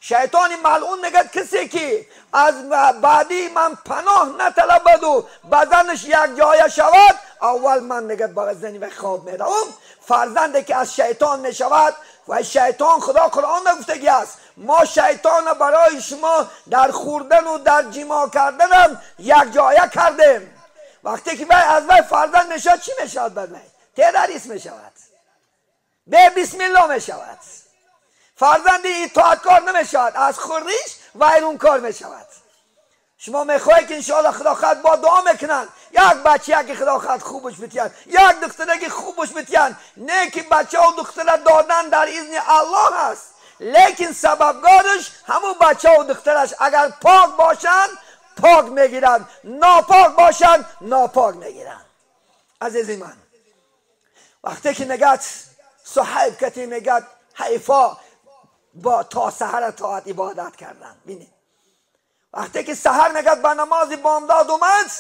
شیطان ملعون میگه کسی که از بعدی من پناه نطلبد و بدنش یک جای شود اول من میگه با زنی و خواب میروم. فرزنده که از شیطان میشود و شیطان خدا قرآن گفتگی است ما شیطان برای شما در خوردن و در جما کردن هم یک جایه کردیم. وقتی که از وی فرزند میشود چی میشود؟ بر وی تروریست میشود، به بسم الله میشود، فرزند اطاعتکار نمیشود، از خوریش ویرونکار میشود. شما میخواهید که انشاءالله خدا خواهد با دعا میکنن یک بچه که خدا خواهد خوبش بتیان، یک دختره که خوبش بتیان. نه که بچه و دختره دادن در اذن الله است، لیکن سببگارش همون بچه و دخترش اگر پاک باشن پاک میگیرن، ناپاک باشن ناپاک میگیرن. عزیزی من وقتی که میگد صحیب کتی میگد حیفا با تا سحر طاعت عبادت کردن. بینید وقتی که سحر میگد با نماز بامداد اومد،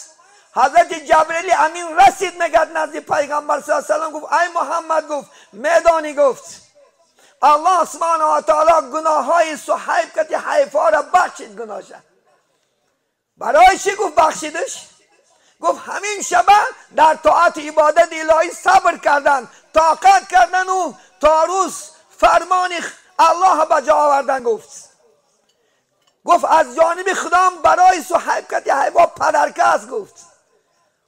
حضرت جبرئیل امین رسید میگد نزد پیغمبر صلی الله علیه و سلم، گفت ای محمد، گفت میدانی، گفت الله سبحانه و تعالی گناه های صحیب کتی حیفا را بخشید. گناهش برای چی گفت بخشیدش؟ گفت همین شبه در طاعت عبادت الهی صبر کردن، طاقت کردن و تا روز فرمان الله به جا آوردن. گفت از جانب خدام برای صحیب کتی حیفا پدرکه است.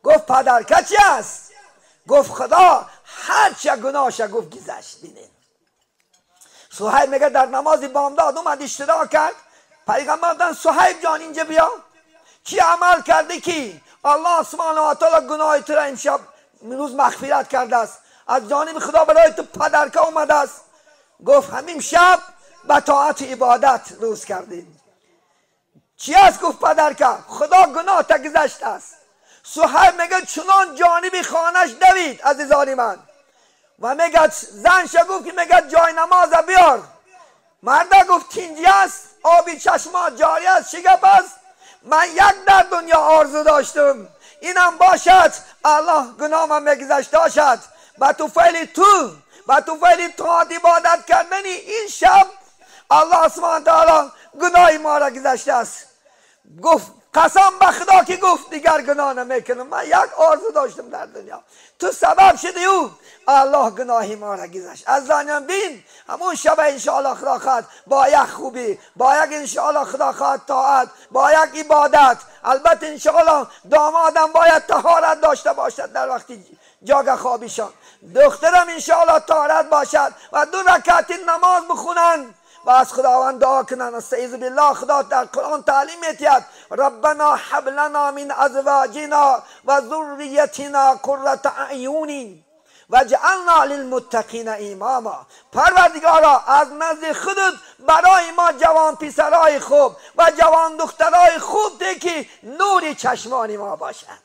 گفت پدرکه چی است؟ گفت خدا هر چه گناهش گفت گذشت. بینید صحیب میگه در نماز بامداد اومد اشتراک کرد، پیغمبر گفتن صحیب جان اینجا بیا، چی عمل کرده که الله سبحانه و تعالی گناه تو را امشب روز مغفرت کرده است، از جانب خدا برای تو پدرکه اومده است. گفت همین شب به طاعت عبادت روز کردیم. چی است؟ گفت پدرکه خدا گناه تا گذشته است. صحیب میگه چنان جانب خانهش دوید عزیزان من، و میگه زنش گفت که میگه جای نماز بیار. مرده گفت تینجی است، آبی چشما جاری است، چی گپ است؟ من یک در دنیا آرزو داشتم اینم باشد، الله گناهم میگذشته باشد. با توفیل تو، با توفیل طاعت عبادت کردنی این شب الله سبحانه تعالی گناه ما را گذشته است. گفت قسم به خدا که گفت دیگر گناه نمیکنم، من یک آرزو داشتم در دنیا، تو سبب شدی او الله گناهی ما را گذشت. از زانیان بین همون شب انشاءالله خدا خواهد با یک خوبی، با یک انشاءالله خدا خواهد طاعت، با یک عبادت. البته انشاءالله دامادم باید طهارت داشته باشد در وقتی جاگه خوابیشان، دخترم انشاءالله طهارت باشد و 2 رکعت نماز بخونن و از خداوند دعا کنن. استعیذ بالله خدا در قرآن تعلیم می‌دهد ربنا هب لنا من ازواجنا و ذریتنا قرة اعین وجعلنا للمتقین اماما. پروردگارا از نزد خودت برای ما جوان پسرای خوب و جوان دخترای خوب ده که نور چشمان ما باشد،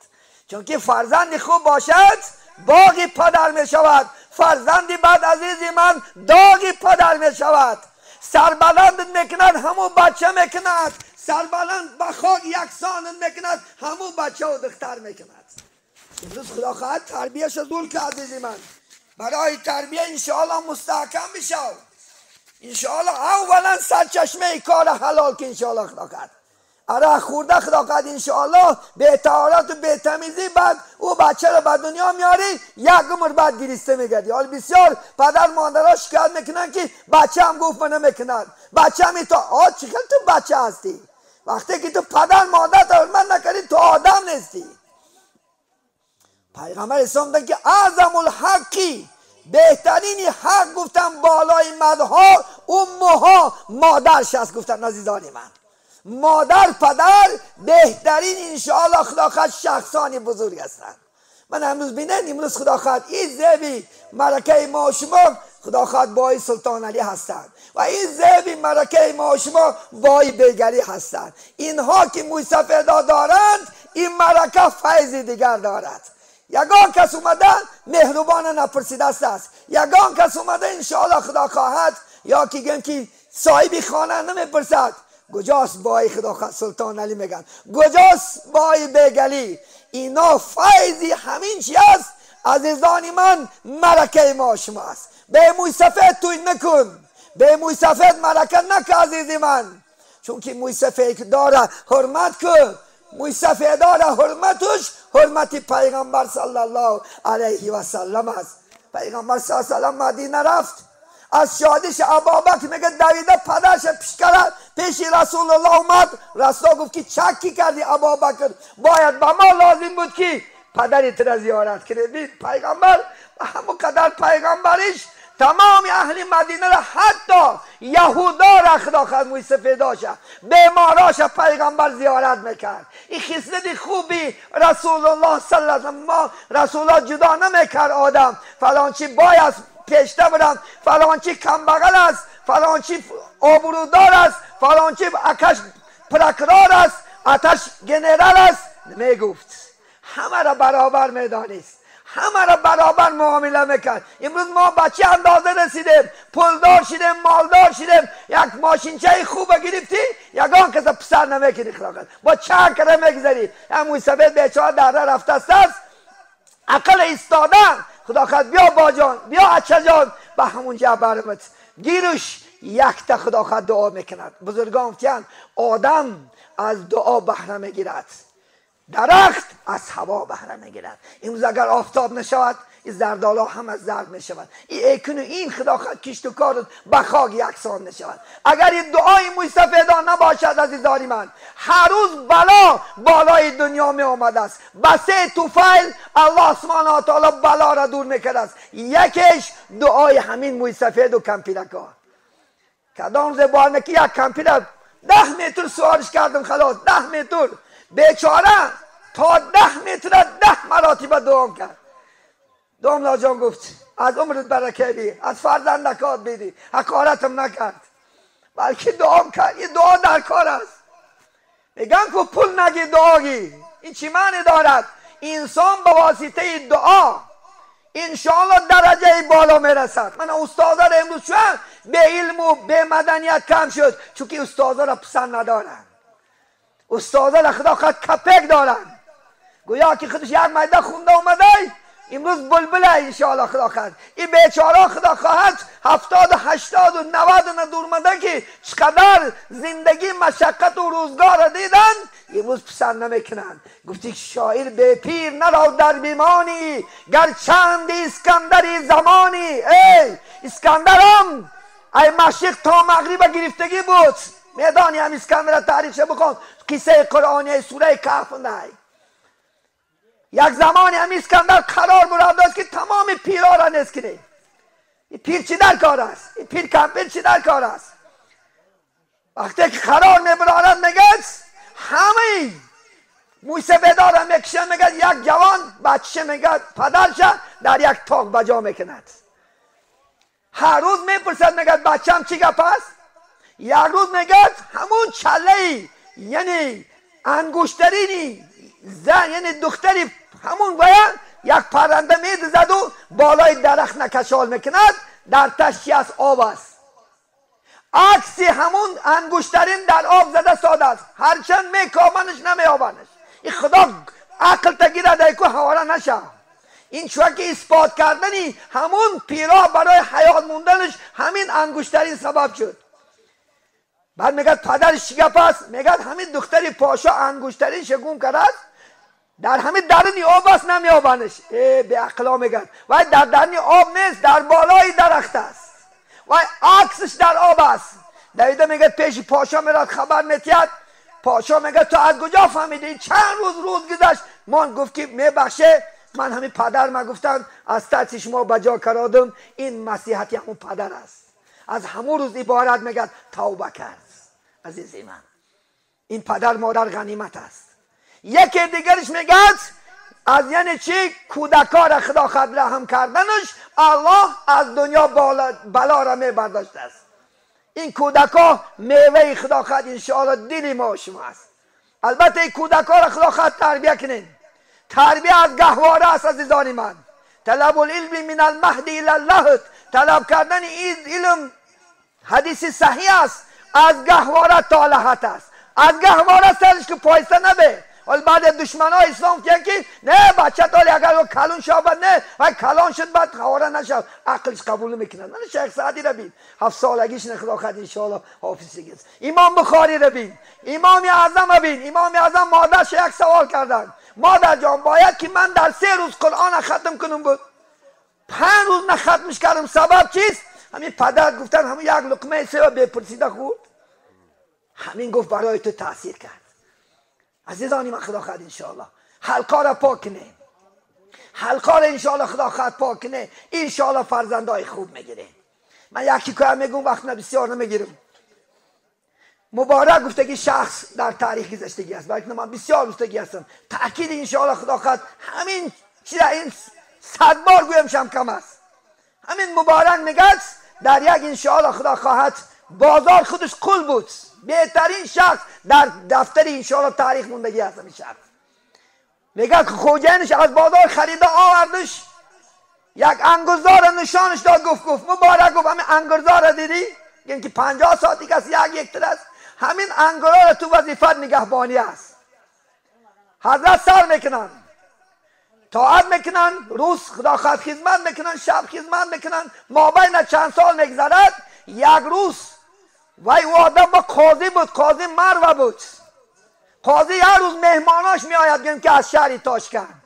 چون که فرزند خوب باشد باغ پدر می شود، فرزند بد عزیز من داغ پدر می شود. سربلند میکند همو بچه میکند، سربلند به خاک یکسان میکند همو بچه و دختر میکند. امروز خدا خواهد تربیهش زور که عزیزی من، برای تربیه انشاءالله مستحکم بشو، انشاءالله اولا سرچشمه کار حلال که انشاءالله خدا خواهد اره خورده خدا خواهد انشاءالله به طهارت و به تمیزی، بعد او بچه رو به دنیا میاری یک عمر بعد گریسته میگردی. حالا بسیار پدر مادرها شکایت میکنن که بچه هم گفت من نمیکنن، بچه هم تو آه چه تو بچه هستی؟ وقتی که تو پدر مادر حرمت نکردی تو آدم نیستی. پیغمبر اسلام گفتن که اعظم الحقی، بهترین حق گفتن بالای مردها امها مادرش است. گفتن عزیزان من مادر پدر بهترین انشاءالله خدا خواهد شخصان بزرگ هستند. من امروز بینن امروز خدا خواهد این زبی مرکه ما و شما خدا خواهد بای سلطان علی هستند و این زبی مرکه ما و شما بای بیگری هستند. اینها که موی سفیدا دارند این مرکه فیض دیگر دارد. یگان کس اومده مهربان نپرسیده است، یگان کس اومده انشاءالله خدا خواهد یا که گم که صاحب خانه نمیپرسد کجاست بای خدا خواهد سلطان علی میگن، کجاست بای بیگلی. اینا فیضی همین چی است عزیزان من، مرکه ما شما است. به موی سفید توی نکن، به موی سفید مرکه نکن عزیزی من، چون که موی سفید داره حرمت کن، موی سفید داره حرمتش حرمت پیغمبر صلی الله علیه و سلم است. پیغمبر صلی الله علیه و سلم مدینه رفت، از شادیش ابابکر میگه دویده پدرش پیش کرد پیش رسول الله اومد. رسول گفت که چکی کردی ابابکر، باید به ما لازم بود که پدرت را زیارت کنی. پیغمبر همون قدر پیغمبرش تمام اهل مدینه را حتی یهودا را خدا خد موی سفیداشه بیماراش پیغمبر زیارت میکرد. این خصلت خوبی رسول الله صلی الله علیه و ما رسول الله جدا نمیکرد آدم فلان چی باید پیشته برم، فلان چی کمبغل است، فلان چی آبرودار است، فلان چی اکش پرکرار است، اتش گنرال است، نمیگفت. همه را برابر میدانست، همه را برابر معامله میکرد. امروز ما به چه اندازه رسیدیم؟ پولدار شدیم، مالدار شدیم، یک ماشینچه خوب گرفتی یگان کس پسر نمیکنی، خلاقت با چند کره میگذری. همون سفید بیچاره در رفته است، عقل ایستادن خدا خد بیا با جان بیا اچه جان به همونجا برمت گیرش یک تا خدا خد دعا میکند. بزرگان گفتند آدم از دعا بهره میگیرد، درخت از هوا بهره میگیرد. امروز اگر آفتاب نشود این زردالا هم از زرد میشود، این ایکن و این خدا خد کشت و کار به خاک یکسان نشود. اگر این دعای موی سفیدان نباشد عزیزان من، هر روز بلا بالای دنیا می آمده است. به سه طفیل الله سبحانه و تعالی بلا را دور میکرد است. یکیش دعای همین موی سفید و کمپیرکا. کدام زبانه که یک کمپیر 10 متر سوارش کردم، خلاص 10 متر بیچاره تا 10 متر 10 مراتب دعا کرد. داملا جان گفت از عمرت برکه بی، از فرزندکات بیدی، حقارتم نکرد بلکه دعام کرد. این دعا در کار است. میگن که پول نگی دعاگی، این چی معنی دارد؟ انسان به واسطه دعا انشاءالله درجه بالا میرسد. من استادا را امروز چون به علم و به مدنیت کم شد، چون که استادا را پسند ندارن. استادا را خدا خود کپک دارن، گویا که خودش یک مایده خونده اومده امروز بلبله انشاءالله خدا خواهد. این بیچاره خدا خواهد 70 و 80 و 90 ندور مده که چقدر زندگی مشقت و روزگار را دیدن امروز پسند نمیکنن. گفتی شاعر به پیر نرو در بیمانی، گر چند اسکندری زمانی. ای اسکندرم ای مشرق تا مغرب گرفتگی بود، میدانی هم اسکندر تاریخش بکن، قصه قرآنی سوره کهف نه. یک زمانی هم اسکندر قرار برد است که تمام پیرا را نیست کنه. این پیر چی در کار است؟ این پیر کمپیر چی در کار است؟ وقتی که قرار میبرارد میگه همه موسفیدا را میکشه، میگه یک جوان بچه میگه پدرش در یک تاق بجا میکند. هر روز میپرسد میگه بچم چی گپ است؟ یک روز میگه همون چله یعنی انگشترینی زن یعنی دختری همون باید یک پرنده میدزد و بالای درخت نکشال میکند، در تشی از آب است. عکسی همون انگشترین در آب زده ساده است، هرچند میکابنش نمیابنش. این خدا عقل تگیرد ایکو هواره نشه. این چون که اثبات کردنی همون پیرا برای حیات موندنش همین انگشترین سبب شد. بعد میگه پدرش چی گپ است؟ میگه همین دختری پاشا انگشترین شگون کرد در همین درنی آب است نمیابنش. ای به عقلا میگه وای در درنی آب نیست، در بالای درخت است، وای عکسش در آب است. دویده میگه پیش پاشا میراد خبر میتید. پاشا میگه تو از کجا فهمیدی؟ چند روز گذشت. من گفت که میبخشه من همین پدر ما گفتن از ترس شما بجا کردم. این مسیحتی همون پدر است. از همون روز عبارت میگه توبه کرد. عزیزی من این پدر مادر غنیمت است. یکی دیگرش میگه از یعنی چی کودکا را خدا خد رحم کردنش الله از دنیا بلا را میبرداشت است. این کودکا میوه خدا خد انشاءالله دل ما و شما است. البته این کودکا را خدا خد تربیه کنین. تربیه از گهواره است عزیزان من. طلب العلم من المهد الی اللحد، طلب کردن این علم حدیث صحیح است، از گهواره تا لحد است. از گهواره سرش که پایسته نبه. حالا بعد دشمن های اسلام که نه بچه تالی اگر کلون شود نه و کلان شد بعد خواره نشد عقلش قبول نمیکنه. من شیخ سعدی را بین 7 سالگیش نخدا خد انشاءالله حافظ است. امام بخاری را بین، امام اعظم را بین. امام اعظم مادرش یک سوال کردن، مادر جان باید که من در 3 روز قرآن ختم کنم بود 5 روز نه ختمش کردم، سبب چیست؟ همین پدر گفتن همون یک لقمه سه بپرسیده خورد، همین گفت برای تو تاثیر کرد. عزیزانی من خدا خد انشاءالله حلقا را پاک کنیم. حلقا رو انشاءالله خدا خواهد پاک کنه، انشاءالله فرزندای خوب میگیره. من یکی که میگم وقت نه بسیار نمیگیرم. مبارک گفتگی شخص در تاریخ گذشتگی است، بلکه من بسیار گفتگی هستم. تأکید انشاءالله خدا خواهد همین چیز این 100 بار گویم شم کم است. همین مبارک میگه در یک انشاءالله خدا خواهد بازار خودش قل بود، بهترین شخص در دفتر انشاءالله تاریخ موندگی هست. همین شخص میگه که خوجینش از بازار خریده آوردش، یک انگوزار نشانش داد، گفت مبارک، گفت همین انگوزار دیدی؟ یعنی که 50 ساعتی کس یک تر است، همین انگورا تو وظیفت نگهبانی است. حضرت سر میکنن، طاعت میکنن، روز خدا خواهد خدمت میکنن، شب خدمت میکنن، مابین چند سال میگذرد، یک روز وای او آدم با قاضی بود، قاضی مروه بود. قاضی هر روز مهماناش میآید گیم که از شهر تاشکند،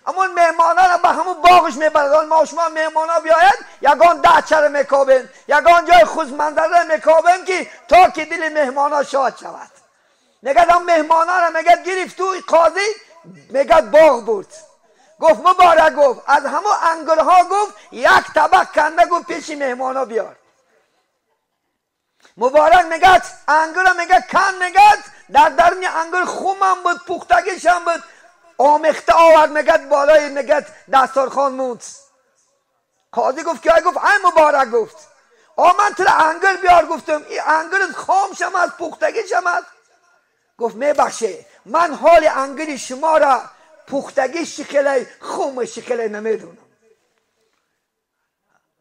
اما مهمانا را به همون باغش میبرد. ما شما مهمانا بیاید یگان ده چره میکوبیم، یگان جای خوش منظره میکوبیم که تا که دل مهمانا شاد شود. میگه هم مهمانا را میگه گرفت تو قاضی، میگه باغ بود. گفت مبارک، گفت از همون انگلها گفت یک طبق کنده گفت پیش مهمانا بیار. مبارک میگه انگل میگه کن، میگه در درون انگل خومم بود، پختگیش هم بود، آمیخته آورد، میگه بالای میگه دسترخوان موند. قاضی گفت که گفت ای مبارک، گفت من تو انگل بیار گفتم، این انگل خامشم است، پختگیشم است. گفت میبخشه من حال انگل شما را پختگی شکلی خوم شکلی نمیدونم.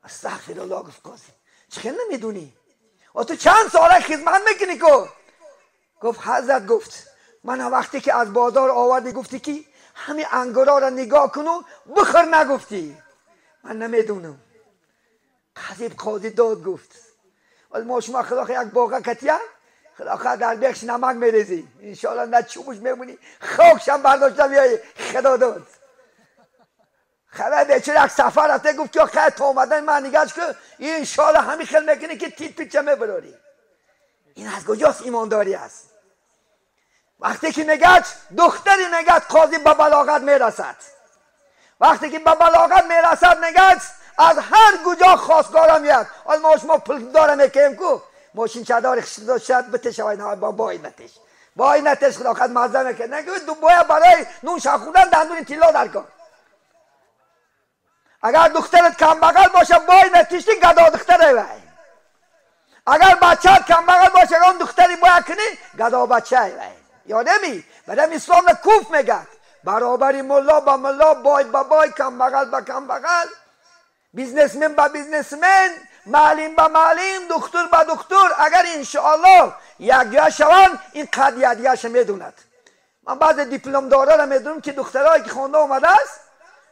استغفر الله. گفت قاضی چه نمیدونی؟ و تو چند ساله خدمت میکنی؟ که گفت حضرت، گفت من وقتی که از بازار آوردی گفتی که همین انگورا را نگاه کنو بخور، نگفتی من نمیدونم. قاضی داد گفت ولی ما شما خدا یک باغه کتیه، خدا در بخش نمک میریزی انشاءالله نه چوبش میمونی، خاکشم برداشته بیایی. خدا داد خبر بیچاره یک سفر رفته، گفت که خیر تا اومدن من نگاش که انشاءالله همین خیل میکنی که تیت پیچه میبراری. این از کجاست ایمانداری است؟ وقتی که نگت دختری نگت قاضی به بلاغت میرسد، وقتی که به بلاغت میرسد نگت از هر کجا خواستگارا میاد. حالا ما شما پول داره میکیم کو ماشین چادر خشد شد بتش وای با بای نتش بای نتش خدا خد مزه میکنه. نگو دو باید برای نون شخوندن دندون طلا در کن. اگر دخترت کم بغل باشه بای نتیشتی گدا دختره وای. اگر بچه‌ت کم بغل باشه اون دختری باید کنی گدا بچه وای. یا نمی برای اسلام کوف میگه برابری ملا با ملا، بای با بای، کم بغل با کم بغل، businessman با businessman، معلم با معلم، دکتر با دکتر. اگر انشاءالله یک جا شوند این قد یکدیگرش میدوند. من بعض دیپلم دارا را میدونم که دخترایی که خونده آمده است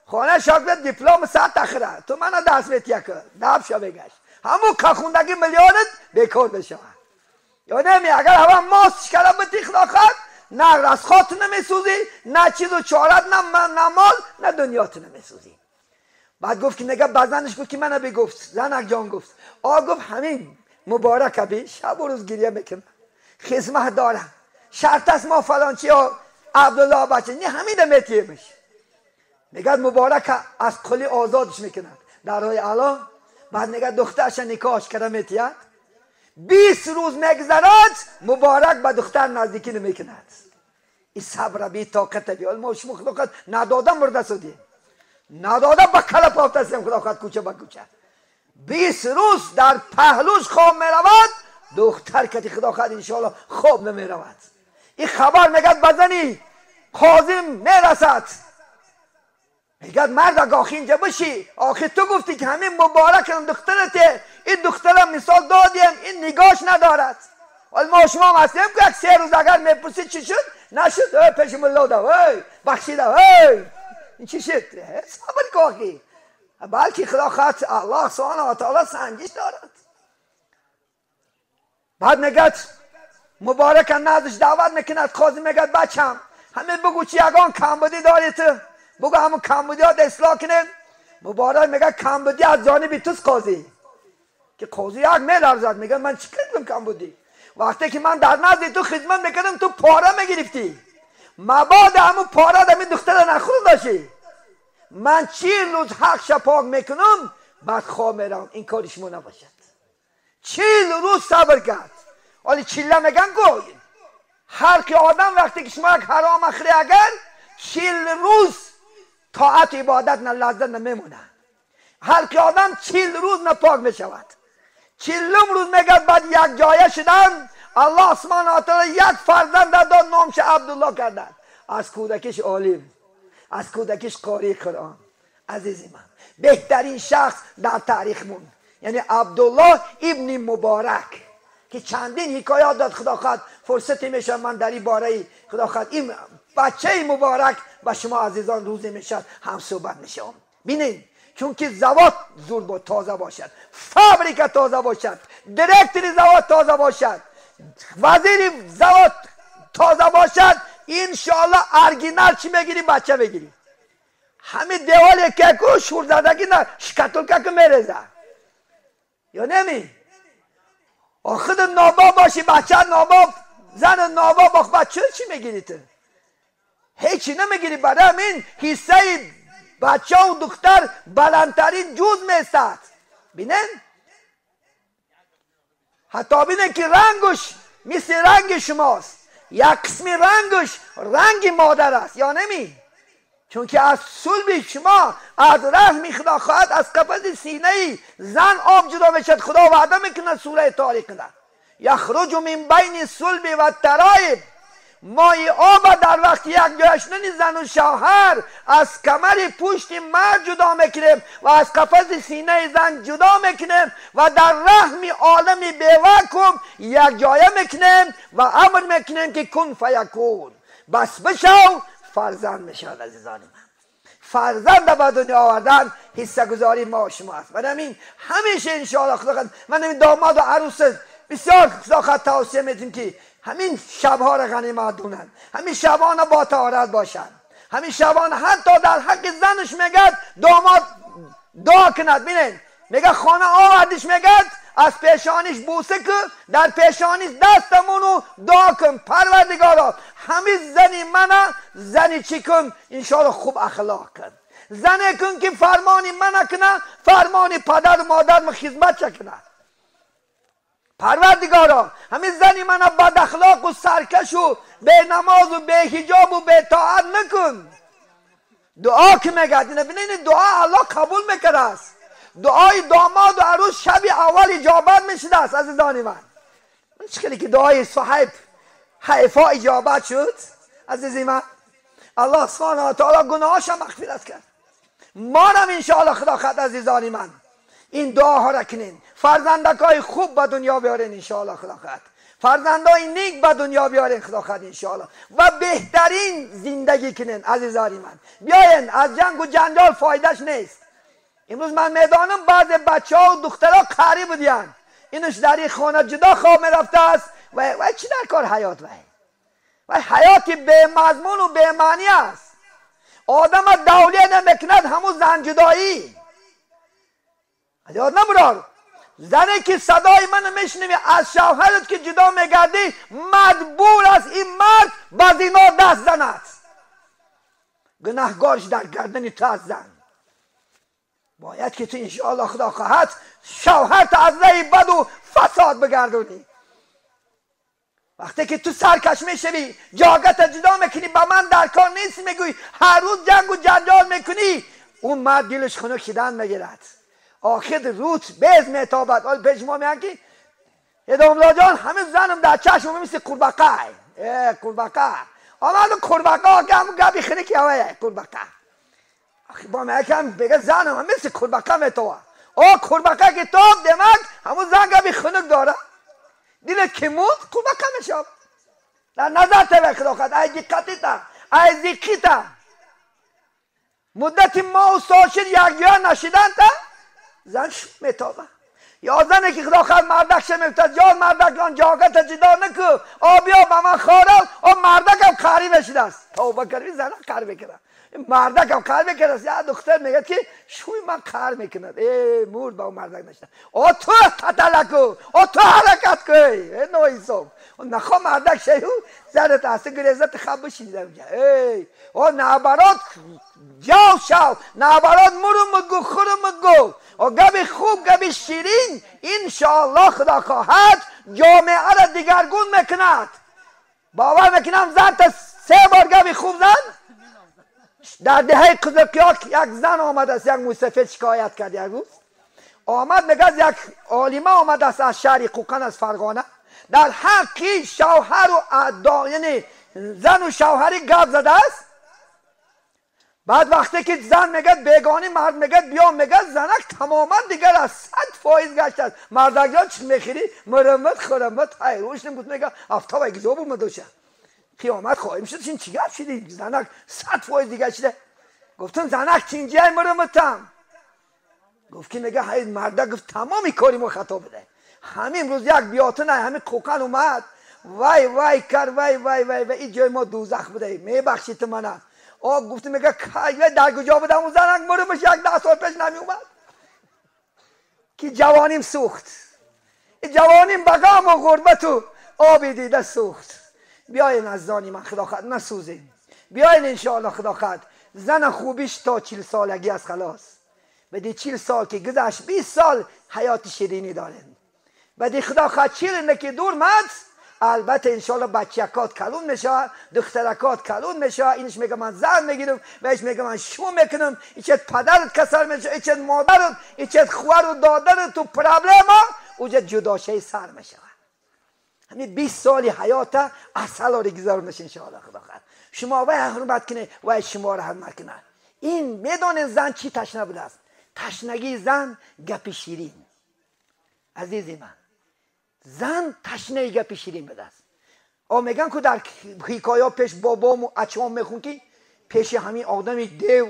خانه شاگرد دیپلم 100 تخره تو منو دست میتیه که دب شو بگشت همون که خوندگی میلیارد بیکار بشود. یا نمی اگر هوا ماست کرده بتی خدا خواهد نه رزقات نمیسوزی، نه چیز و چارت، نه مال، نه دنیات نمیسوزی. بعد گفت که نگه بزنش گفت که منو بگفت زنک جان گفت آ گفت همین مبارک بی شب و روز گریه میکنم خدمت دارم شرط است ما فلان چی ها عبدالله بچه نه همین میتیمش. میگه مبارک از کلی آزادش میکنند در راه الله. بعد میگه دخترش نکاحش کرده میتید. 20 روز میگذرد مبارک به دختر نزدیکی نمیکند. این صبر بی طاقت بی ما شما خدا ندادم مرده سودی ندادم با کله پافتستیم خدا خواهد کوچه با کوچه. 20 روز در پهلوش خواب میرود دختر کتی خدا خواهد انشاءالله خواب نمیرود. این خبر میگه بزنی قاضی میرسد میگه مرد آخی اینجا بشی، آخی تو گفتی که همین مبارک دخترته، این دخترم مثال دادیم این نگاش ندارد. ولی ما شما هم هستیم که یک 3 روز اگر میپرسی چی شد نشد پیش ملا دو بخشیده این چی شد صبر کاخی، بلکه خدا خواهد الله سبحانه و تعالی سنجش دارد. بعد میگه مبارک نزدش دعوت میکند قاضی میگه بچم همه بگو چی یگان کمبودی داری تو بگو همون کمبودی ها اصلاح کنیم. مبارک میگه کمبودی از جانب توست قاضی، که قاضی یک میلرزد میگه من چی کردم کمبودی؟ وقتی که من در نزد تو خدمت میکردم تو پاره میگرفتی، مباد همون پاره دمی دختر نخور داشتی، من 40 روز حقش پاک میکنم بعد خواب میرم. این کار شما نباشد. 40 روز صبر کرد. ولی چله میگن گو هر که آدم وقتی که شما یک حرام اخری اگر 40 روز طاعت عبادت نه لذت نمیمونه. هر که آدم 40 روز نه پاک میشود. 40 روز میگه بعد یک جایه شدن الله سبحانه و تعالی یک فرزند داد نامش عبدالله کردن. از کودکش عالم، از کودکش قاری قرآن. عزیزی من بهترین شخص در تاریخمون یعنی عبدالله ابن مبارک که چندین حکایات داد. خدا خواهد فرصتی میشه من در این باره خدا خواهد این بچه مبارک با شما عزیزان روزی میشه هم صحبت میشم. بینید چون که زوات زور با تازه باشد، فابریکا تازه باشد، دیرکتور زوات تازه باشد، وزیر زوات تازه باشد، انشاءالله ارگینال چی میگیری بچه میگیری. همه دیوال که شور زدگی نه شکتولکه که میرزه یا نمی خود ناباب باشی بچه ناباب زن ناباب باخ بچه چی میگیری تو؟ هیچی نمیگیری. برای همین حصه بچه و دختر بلندترین جز میستد. بینن حتی بینن که رنگش مثل رنگ شماست، یک قسمی رنگش رنگ مادر است یا نمی؟ چون که از صلب شما از رحم خدا خواهد از قفس سینه زن آب جدا بشد. خدا وعده میکنه سوره تاریخ ده یخرج من بین صلب و ترایب. مای آب در وقت یک جای شدن زن و شوهر از کمر پشت مرد جدا میکنیم و از قفس سینه زن جدا میکنیم و در رحم عالم بیوکم یک جایه میکنیم و امر میکنیم که کن فیکون، بس بشو فرزند میشود. عزیزان من فرزند به دنیا آوردن حصه گذاری ما و شما است. برای همین همیشه انشاءالله خدا من این داماد و عروس بسیار خدا خواهد توصیه میدیم که همین شبها را غنیمت دونند، همین شبان با طهارت باشند، همین شبان حتی در حق زنش میگد داماد دعا کند. ببینید میگه خانه آوردش میگد از پیشانیش بوسه کن، در پیشانیش دستمونو دعا کن پروردگارا همین زنی منه زنی چی کن انشاءالله خوب اخلاق کن، زنی کن که فرمانی منه کنه فرمانی پدر و مادر من خدمت چه کنه. پروردگارا همین زنی منه بد اخلاق و سرکش و به نماز و به حجاب و به طاعت نکن. دعا که میگه ببینید دعا الله قبول میکرده است. دعای داماد و عروس شب اول اجابت میشده است. عزیزان من چه که دعای صاحب حیفا اجابت شد عزیزی من الله سبحانه و تعالی گناهاش هم مغفرت کرد. ما هم انشاءالله خدا خواهد عزیزان من این دعاها را کنین، فرزندکای خوب به دنیا بیارین انشاءالله خدا خواهد، فرزندای نیک به دنیا بیارین خدا خواهد انشاءالله و بهترین زندگی کنین. عزیزان من بیاین از جنگ و جنجال فایدهش نیست. امروز من میدانم بعض بچه ها و دخترها قری بودین، اینش در این خانه جدا خواب میرفته است و چی در کار حیات و حیاتی به مضمون و به معنی است. آدم دولیه نمیکند همون زن جدایی یاد نبرار. زنی که صدای من میشنوی از شوهرت که جدا میگردی مجبور است این مرد به زنا دست زند، گناهگارش در گردن تو از زن. باید که تو انشاءالله خدا خواهد شوهرت از راه بد و فساد بگردونی. وقتی که تو سرکش میشوی جاگت جدا میکنی به من در کار نیست میگویی هر روز جنگ و جنجال میکنی، اون مرد دلش خنک شدن میگیرد. آخر روت بیز میتابد. حالا پیش ما میگن که اداملا جان همه زنم در چشم مثل قورباغه، قورباغه آمد قورباغه که همون گبی خنکی هوایه قورباغه. آخه با میگم بگه زنم هم مثل قورباغه میتوه. آ قورباغه که تاب دمک همون زن گبی خنک داره دیلت که موند قورباغه میشه. در نظر تو خدا خواهد ای دقتی تا ای زیقی تا مدت ما و سال یک جا نشیدن تا زن میتابه. یا زنی که خدا خواهد مردک شه میفتد یا مردک جان جاگت جدا نکو آ بیا به من خارم آ مردک هم قری بشیده است. توبه کردی زن قری بکره. Мардакам қаҳр мекард, як духтар мегӯяд ки шӯи ман қаҳр мекунад. Э мурд ба мардак нашта. О ту таталаку, о ту ҳаракат кун. Э ноинсоф. Нахо мардак шаю зарат аст гирезат хаб бишида. Эй, о наоборот ҷав шав, наоборот мурум гу хурум гу. О габи хуб, габи ширин, иншоаллоҳ Худо хоҳад ҷомеаро дигаргун мекунад. Бовар мекунам зан та се бор габи хуб зан. Дар деҳаи Қизилқиёк як зан омадааст, як мусафед шикоят кард як рӯз. Омад мегӯяд як олима омадааст аз шаҳри Қӯқан, аз Фарғона. Дар ҳаққи шавҳару яъне зану шавҳарӣ гап задааст. Баъд вақте ки зан мегӯяд бегонӣ, мард мегӯяд биё, мегӯяд занак тамоман дигар аз 100% гаштааст. Мардакҷон чӣ мехӯрӣ? Мурумат хӯрамат ҳайрӯшним гуфт, мегӯяд афтобай гизо бумадоша. Қиёмат хоҳим шуд, чин чӣ гап шиди? Занак 100% дигар шида. Гуфтам занак чинҷиай муруматам. Гуфт ки мега ҳай мардак гуфт тамоми кори мо хато буда. Ҳамин рӯз як биётина ҳамин Қӯқан омад, вай вай кард, вай вай вай вай, ин ҷои мо дӯзах буда, мебахшӣ ту мана. О гуфт мега кай дар куҷо будам он занак мурумаш як 10 сол пеш намеомад. Ки ҷавоним сӯхт. Ҷавоним ба ғаму ғурбату оби дида сӯхт. Биёин азизони ман, Худо хоҳад насӯзем. Биёин иншоаллоҳ Худо хоҳад. Зан хубиш то 40 солагӣ аст халос. Баъди 40 сол ки гузашт 20 сол ҳаёти ширинӣ дорем. Баъди Худо хоҳад 40 ки дур мад, албатта иншоаллоҳ бачакот калон мешавад, духтаракот калон мешавад. Инш мега ман зан мегирам, ва иш мега ман шу мекунам, ичет падарат касал мешавад, ичет модарат, ичет хоҳару додарат ту проблема, уҷа ҷудошаи сар мешавад. Ҳамин 20 соли ҳаёта асалори гузаронаш иншоаллоҳ Худо хоҳад. Шумо вай ҳурмат кунед, вай шуморо ҳурмат кунад. Ин медонед зан чӣ ташна будааст? Ташнагии зан гапи ширин. Азизи ман, зан ташнаи гапи ширин будааст. О мегӯям ку дар ҳикоя пеш бобому ачом мехун ки пеши ҳамин одами дев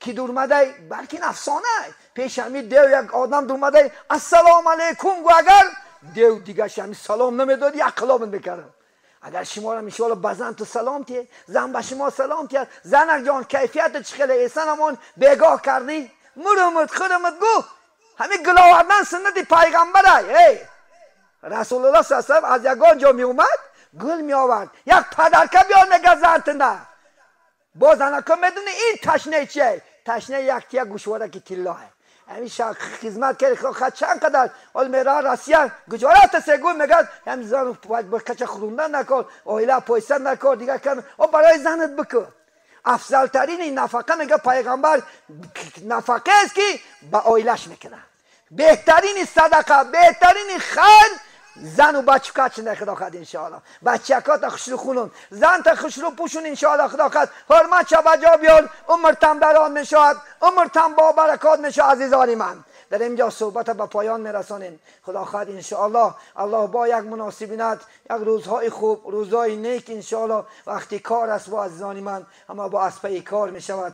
ки дурмадай, балки ин афсона, пеши ҳамин дев як одам дурмадай, ассалому алайкум гу, агар дев дигаш ҳамин салом намедод, як қилобат мекардам. Агар шуморо иншоаллоҳ ба зан ту салом тиҳед, зан ба шумо салом тиҳад, занак ҷон кайфиятат чӣ хеле эҳсан амон бегоҳ кардӣ, мурумут хурумут гу, ҳамин гул овардан суннати пайғамбарай. Эй Расулуллоҳ саллаллоҳу алайҳи васаллам аз ягон ҷо меомад, гул меовард, як падарка биёр мега зантина. Боз занако медони ин ташнаи чие? Ташнаи як тия гӯшвораки тиллоҳе. Ҳамин хизмат кард, худо чанд қадар ҳол мера Россия гуҷорат сегӯй мегӯяд, ҳамин зан кача хӯрундан накор, оила пойсан накор, дигар кар, о барои занат бикун. Афзалтарини нафақа мега пайғамбар нафақаест ки ба оилаш мекунад. Беҳтарини садақа, беҳтарини хайр зану бачукат шуда Худо хоҳад иншоаллоҳ. Бачаката хушрӯ хунун, занта хушрӯ пӯшун иншоаллоҳ Худо хоҳад. Ҳурмат ша ба ҷо биёр, умртам дароз мешавад, умртам бо баракот мешавад азизони ман. Дар инҷо суҳбата ба поён мерасонем. Худо хоҳад иншоаллоҳ, Аллоҳ бо як муносибинат, як рӯзҳои хуб, рӯзҳои нек иншоаллоҳ. Вақти кор аст бо азизони ман, ҳама бо аспаи кор мешавад.